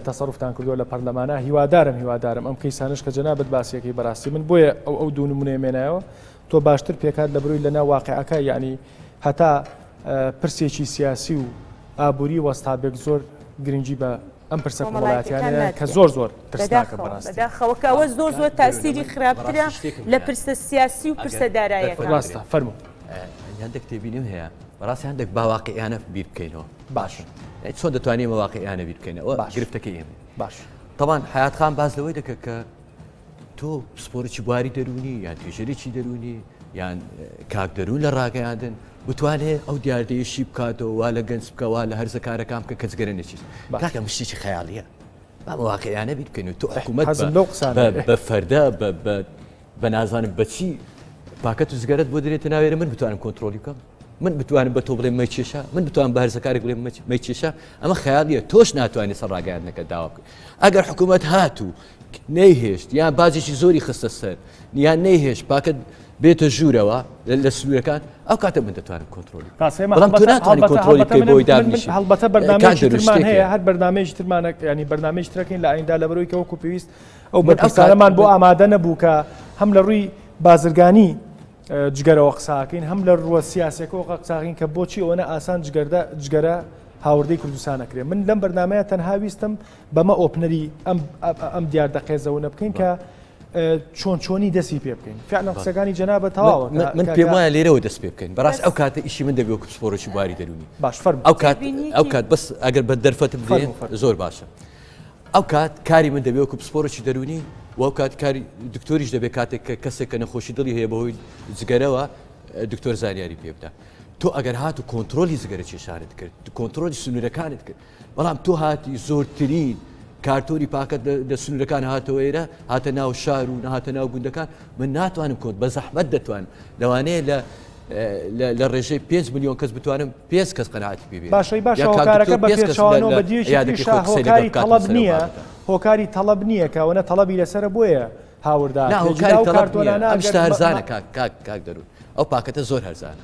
تەسەروفتان کردووە لە پەرلەمانە هیوادارم هیوادارم ئەم کەیسانەش کە جەنابت باسیەکەی بەراستی من بۆیە ئەو ئەو دوو نمونەیە مێنایەوە تۆ باشتر پێکات لە بروی لەناو واقعەکە یعنی هەتا پرسێکی سیاسی و ئابووری وەستابێک زۆر گرنگی بە ئەم پرسە کۆمەڵایەتیانەیە کە زۆر زۆر ترسناکە بەڕاستی. بەداخەوە کە ئەوە زۆر زۆر تاسیری خراپترە لە پرسە سیاسی و پرسە دارایەکان. ڕاستە فەرموو. هەندێک تێبینیم هەیە بەڕاستی هەندێک با واقعیانە بیر بکەینەوە باش چۆن دەتوانین ئێمە واقعیانە بیر بکەینەوە گرفتەکەی ئێمە باش تەبان حیات خان باس لەوەی دەکە کە تۆ پسپۆرێکی بواری دەروونی یان توێژەرێکی دەروونی یان کاک دەروون لە ڕاگەیاندن بتوانێت ئەو دیاردەیە شی بکاتەوە وا لە گەنج بکە وا لە هەرزەکارەکان بکە کە جگەرە نەچیت کاکە ئەمە شتێکی خەیاڵیە با بە واقعیانە بیر بکەین و تۆ حکوومەت حەزم لەو قسانە بە فەردە بە نازانم بەچی پاکەت و جگەرەت بۆ دێنێتە ناوێرە من بتوانم کۆنترۆلی بکەم من بتوانم بە تۆ بڵێم مەکێشە من بتوانم بە هەرزەکارێک بڵێم مەکێشە ئەمە خەیاڵیە تۆش ناتوانێت سەر ڕاگەیاندنەکە داوا بکەیت ئەگەر حکوومەت هاتوو نەیهێشت یان باجێکی زۆری خستە سەر یان نەیهێشت پاکەت بێتە ژوورەوە لە سنوورەکان ئەو کاتە من دەتوانم کۆنترۆلی بەڵام تۆ ناتوانانی کۆنترۆلی بکەی بۆی دابنیشی. هەڵبەتە بەرنامەیەکی ترمان هەیە هەر بەرنامەیەکی ترمانە ینی بەرنامەیەکی ترەکەین لە ئایندا لەبەرەوەی کە وەکو پێویست ئەو بەرپرسانەمان بۆ ئامادە نەبوو کە هەم لە ڕووی بازرگانی جگەرەوە قساکەین هەم لە ڕووە سیاسەکەەوە قساکەین کە بۆچی ئەوەنە ئاسان جگەردە جگەرە هاوردەی کوردستانەکرێ من لەم بەرنمەیە تەنها ویستم بەمە opener ی ئەم ئەم دیاردە قێزەونە بکەین کە چۆن چۆنی دەستی پێ بکەین فعلا قسەکانی جەنابە تەواوە من پێم وایە لێرەوە دەست پێ بکەین بەڕاست ئەو کاتە ئیشی من دەبێ وەکو پسپۆڕێکی بواری دەروونی باش فەرموو ئەو کات ئەو کات بەس ئەگەر بە دەرفەتم بدەین زۆر باشە ئەو کات کاری من دەبێ وەکو پسپۆڕێکی دەروونی و ئەو کات کاری دکتۆریش دەبێت کاتێک کە کەسێک کە نەخۆشی دڵی هەیە بەهۆی جگەرەوە دکتۆر زانیاری پێ بدە تۆ ئەگەر هات و کۆنتترۆلی جگەرە کێشانت کرد کۆنتترۆلی سنوورەکانت کرد بەڵام تۆ هاتی زۆرترین کارتۆنی پاکەت لە سنوورەکان هاتەوە ئێرە هاتە ناو شار و نەهاتە ناو گوندەکان من ناتوانم کۆنت بە زەحمەت دەتوانم لەوانەیە لە لە ڕێژەی 5 میلیۆن کەس بتوانم پێ کەس قەناعەتی پێ بێنم باشەی باشە یا کاک هۆکارەکە دکتۆر بە پێ کەس لە پێچەوانەوە لە بە دیوێکی عیادەکەی تریشا خۆی قسەی لەگەڵ هۆکاری بکات تەڵەب لەسەر ئەو نییە بابەتە. هۆکاری تەڵەب نییە کە ئەوەنە تەڵەبی لەسەرە بۆیە هاوردە نا ئەکرێ هۆکاری جدا ئەو تەڵەب نییە کارتۆنانە ئەم ئەگەر شتە مە- هەرزانە مە- کاک کاک کاک دەروون ئەو پاکەتە زۆر هەرزانە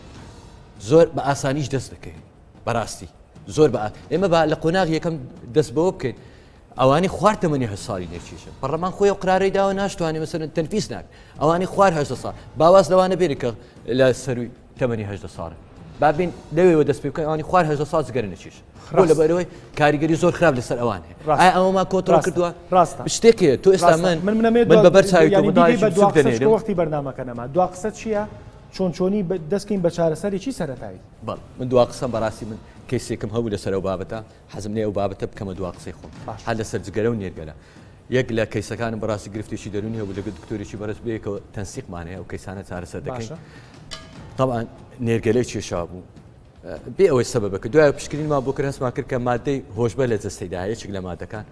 زۆر بە ئاسانیش دەست دەکەوێت بەڕاستی زۆر بە ئێمە با لە قۆناغی یەکەم دەست بەوە بکەین ئەوانەی خوار تەمەنی هە ساڵی نەکێشن پەرلەمان خۆی ئەو قرارەی داوە ناشتوانێ مەسەلەن تەنفیز ناکە ئەوانەی خوار هەژدە ساڵ باواز لەوانە بێنێ کە لە سەروی تەمەنی هەژدە ساڵن با بین لەوێوە دەست پێ بکەن ئەوانی خوار هەژدە ساڵ جگەرە نەکێشن بۆ ڕاست. لەبەرەوەی کاریگەری زۆر خراپ لەسەر ئەوان هەیە ڕاست. ئایا ئەوەمان کۆنترۆڵ ڕاستە. کردووە ڕاستە. شتێک هەیە تۆ ئێستا ڕاستە. من من منەمێ من بەبەر چاوی تۆ یانی بیگەی منداڵێکی بە دوا بچووک قسەش کە دەنێرم وەختی بەرنامەکە نەما دوا قسە چییە چۆن چۆنی دەستکەین بە چارەسەرێکی سەرەتایی بەڵێ من دوا قسەم بەڕاستی من کەیسێکم هەبوو لەسەر ئەو بابەتە حەزم لێ ئەو بابەتە بکەمە دوا قسەی خۆم هەر لەسەر جگەرە و نێرگەلە یەک لە کەیسەکانم بەڕاستی گرفتێکی دەروونی هەبوو لەگەڵ دکتۆرێکی بەڕێز بەیەکەوە تەنسیقمان هەیە ئەو کەیسانە چارەسەر دەکەین طبعا نێرگەلەی کێشا بوو بێ ئەوەی سەبەبەکە دوای پشکنینمان بۆ کرد هەستمان کرد کە مادەی هۆشبەر لە جەستەیدا هەیە یەکێک لە مادەکان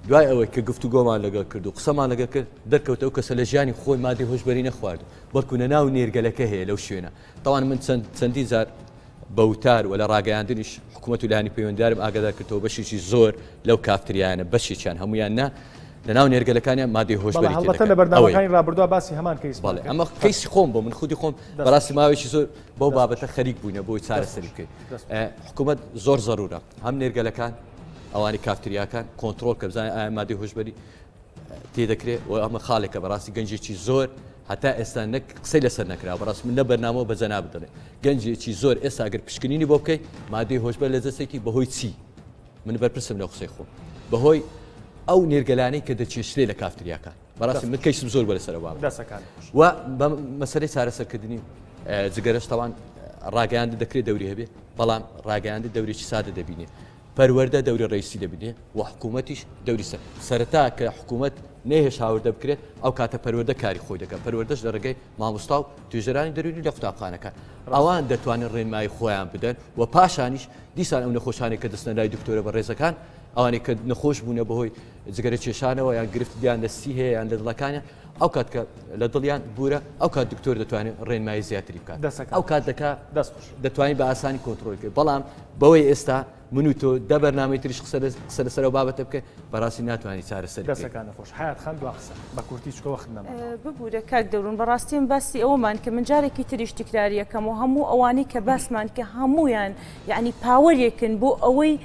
دوای ئەوەی کە گفتوگۆمان لەگەڵ کرد و قسەمان لەگەڵ کرد دەرکەوت ئەو کەسە لە ژیانی خۆی مادەی هۆشبەری نەخوارد بەڵکو لە ناو نێرگەلەکە هەیە لەو شوێنە تاوان من چەند چەندین جار بە وتار و لە ڕاگەیاندنیش حکوومەت و لایەنی پەیوەندیدارم ئاگادار کردەوە بەشێکی زۆر لەو کافتریایانە بەشێکیان هەمویان نا. لە ناو نێرگەلەکانیان مادەی هۆشبەری تێ دەکەن. لە بەرنامەکانی ڕابردووە باسی هەمان کەیس بەڵێ ئەمە کەیسی خۆم بۆ من خودی خۆم بەڕاستی ماوەیەکی زۆر بەو بابەتە خەریک بووینە بۆی چارەسەری بکەین. حکوومەت زۆر زەرورە هەم نێرگەلەکان ئەوانی کافتریاکان کۆنتترۆل کە بزانێت ئایا مادەی هۆشبەری تێ دەکرێت و ئەمە خاڵێکە بەڕاستی گەنجێکی زۆر هەتا ئێستا نەک قسەی لەسەر نەکرا بەڕاست من نە بەرنامەوە بە جەناب دەڵێ گەنجێکی زۆر ئێستا گەر پشکنینی بۆ بکەیت مادەی هۆشبەر لە جەستەیەتی بەهۆی چی من بەرپرسم لەو قسەی خۆم بەهۆی ئەو نێرگەلانەی کە دەچێشرێ لە کافتریاکان بەڕاستی من کەیسم زۆر بە لەسەر بابەت دەسەکان و بە مەسەلەی چارەسەرکردنی جگەرەش تاوان ڕاگەیاند دەکرێت دەوری هەبێ بەڵام ڕاگەیاند دەورێکی سادە دەبینێ پەروەردە دەوری ڕئیسی دەبینێ و حکوومەتیش دەوری سەر سەرەتا کە حکوومەت نەیهێشت هاوردە بکرێت ئەو کاتە پەروەردە کاری خۆی دەکات پەروەردەش لە ڕێگەی مامۆستا و توێژەرانی دەروونی لە قوتابخانەکان ئەوان دەتوانن ڕێنمایی خۆیان بدەن و پاشانیش دیسان ئەو نەخۆشانەی کە دەچنە لای دکتۆرە بەڕێزەکان ئەوانەی کە نەخۆش بوونە بەهۆی جگەرە کێشانەوە یان گرفتیان لە سی هەیە یان لە دڵەکانیان ئەو کات کە لە دڵیان بورە ئەو کات دکتۆر دەتوانێت ڕێنمایی زیاتری بکات ئەو کات دەکا دەتوانین بە ئاسانی کۆنترۆل کرد بەڵام بەوەی ئێستا من و تۆ دە بەرنامەی تریش قسە قسە لەسەر ئەو بابەتە بکەین بەڕاستی ناتوانانی چارەسەری بکەین. دەستەکانت خۆش حەیات خان دوا قسە بە کورتی چونکە وەخت نەما. ببورە کاک دەورون بەڕاستی من باسی ئەوەمان کە من جارێکی تریش تکراری ئەکەم و هەموو ئەوانەی کە باسمان کە هەموویان یعنی پاوەرێکن بۆ ئەوەی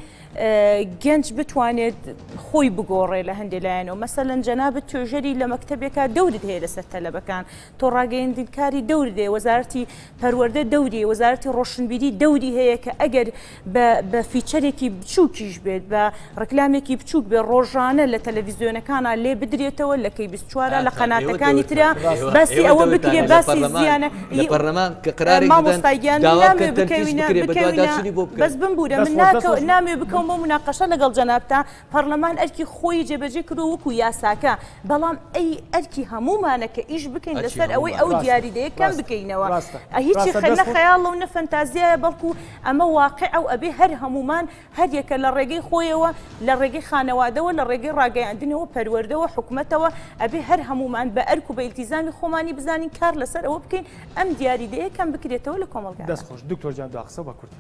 گەنج بتوانێت خۆی بگۆڕێ لە هەندێک لایەنەوە مەسەلەن جەنابت توێژەری لە مەکتەبێکا دەورت هەیە لەسەر تەلەبەکان تۆ ڕاگەیەندنکاری دەورت هەیە وەزارەتی پەروەردە دەوری هەیە وەزارەتی ڕۆشنبیری دەوری هەیە کە ئەگەر بە بە feature ێکی بچووکیش بێت بە ڕکلامێکی بچووک بێت ڕۆژانە لە تەلەڤیزیۆنەکانا لێ بدرێتەوە لە کەی 24 لە قەناتەکانی ترا باسی ئەوە بکرێ باسی زیانە لە پەرلەمان کە قرارێک بدەن مامۆستا گیان من داوا نامەوێ بکەن تەنفیز بکەوینە بکرێ بکەوینە بەدواداچوونی بۆ بکەن بەس بمبورە دەست من خۆش دەست ناکەو خۆش نامەوێ بکەوم بۆ مناقەشە لەگەڵ جەنابتا پەڕلەمان ئەرکی خۆی جێبەجێ کردووە وەکو یاساکە، بەڵام ئەی ئەرکی هەموومانە کە ئیش بکەین ئەرکی لەسەر ئەوەی هەموومانە. ئەو ڕاستە دیاریدەیە کەم ڕاستە بکەینەوە. ڕاستە هیچی ڕاستە خە دەست نە خۆش خەیاڵە و نە فەنتازیایە بەڵکو ئەمە واقیعە و ئەبێ هەر هەموومان هەر یەکە لە ڕێگەی خۆیەوە لە ڕێگەی خانەوادەوە لە ڕێگەی ڕاگەیاندنەوە پەروەردەوە حکومەتەوە ئەبێ هەر هەموومان بە ئەرک و بە ئیلتیزامی خۆمانی بزانین کار لەسەر ئەوە بکەین ئەم دیاریدەیە کەم بکرێتەوە لە کۆمەڵگادا. دەست خۆش دکتۆر جان دوا قسە بە کوردی.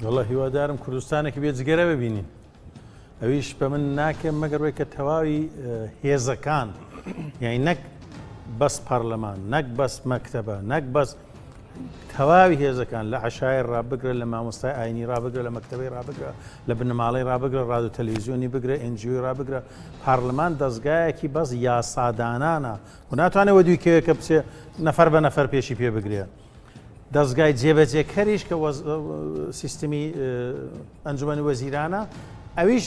وەڵا هیوادارم کوردستانێکی بێ جگەرە ببینین. ئەویش بە من ناکرێت مەگەر بێت کە تەواوی هێزەکان یعنی نەک بەس پەرلەمان نەک بەس مەکتەبە نەک بەس تەواوی هێزەکان لە عشایر ڕابگرە لە مامۆستای ئاینی ڕابگرە لە مەکتەبەی ڕابگرە لە بنەماڵەی ڕابگرە ڕادو تەلەویزیۆنی بگرە NGO ی ڕابگرە پارلمان دەستگایەکی بەس یاسادانانە و ناتوانێت وەدوی کەوێ کە بچێ نەفەر بە نەفەر پێشی پێ بگرێ دەزگای جێبەجێکەریش کە سیستمی ئەنجومەنی وەزیرانە ئەویش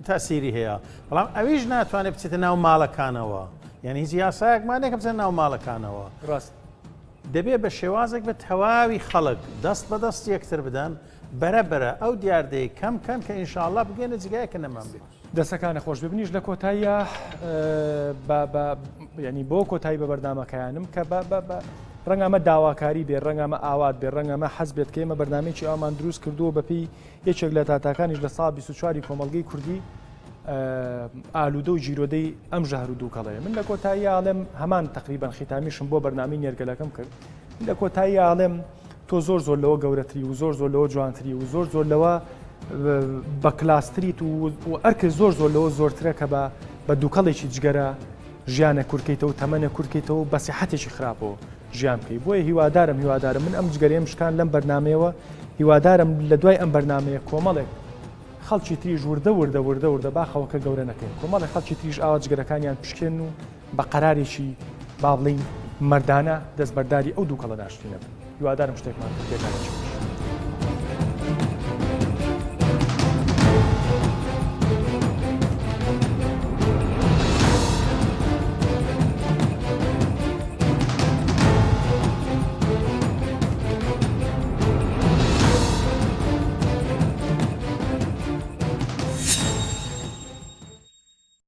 تاسیری هەیە بەڵام ئەویش ناتوانێت بچێتە ناو ماڵەکانەوە یعنی هیچ یاسایەکمان نییە کە بچێت ناو ماڵەکانەوە ڕاست دەبێ بە شێوازێک بە تەواوی خەڵک دەست بە دەست یەکتر بدەن بەرە بەرە ئەو دیاردەیە کەم کەن کە ئینشاءاللە بگەینە جگایەکە نەمان بێت. دەستەکانت خۆش بێ منیش لە کۆتاییا بە بە یعنی بۆ کۆتایی بە بەرنامەکەیانم کە بە بە بە ڕەنگە ئەمە داواکاری بێ ڕەنگە ئەمە ئاوات بێ ڕەنگە ئەمە حەز بێت کە ئێمە بەرنامەیەکی ئاوامان دروست کردووە بەپێی یەکێک لە داتاکانیش لە ساڵ 24 کۆمەڵگەی کوردی ئالوودە و گیرۆدەی ئەم ژەهر و دووکەڵەیە من لە کۆتایی ئاڵێم هەمان تقریبان خیتامیشم بۆ بەرنامەی نێرگەلەکەم کرد لە کۆتایی ئاڵێم تۆ زۆر زۆر لەوە گەورەتری و زۆر زۆر لەوە جوانتری و زۆر زۆر لەوە بە کلاستریت و ئەرکە زۆر زۆر لەوە زۆرترە کە بە بە دووکەڵێکی جگەرە ژیانە کورتکەیتەوە تەمەنە کورتکەیتەوە بە سیحەتێکی خراپەوە ژیان بکەی بۆیە هیوادارم هیوادارم من ئەم جگەرەیەم شکان لەم بەرنمەیەوە هیوادارم لە دوای ئەم بەرنمەیە کۆمەڵێک خەڵکی تریش وردە وردە وردە وردە باخەوەکە گەورە نەکەین کۆمەڵی خەڵکی تریش ئاوا جگەرەکانیان پشکێن و بە قەرارێکی با بڵێین مەردانە دەستبەرداری ئەو دووکەڵە ناشرینە بن. هیوادارم شتێکمان کرد پێتان چی بوو.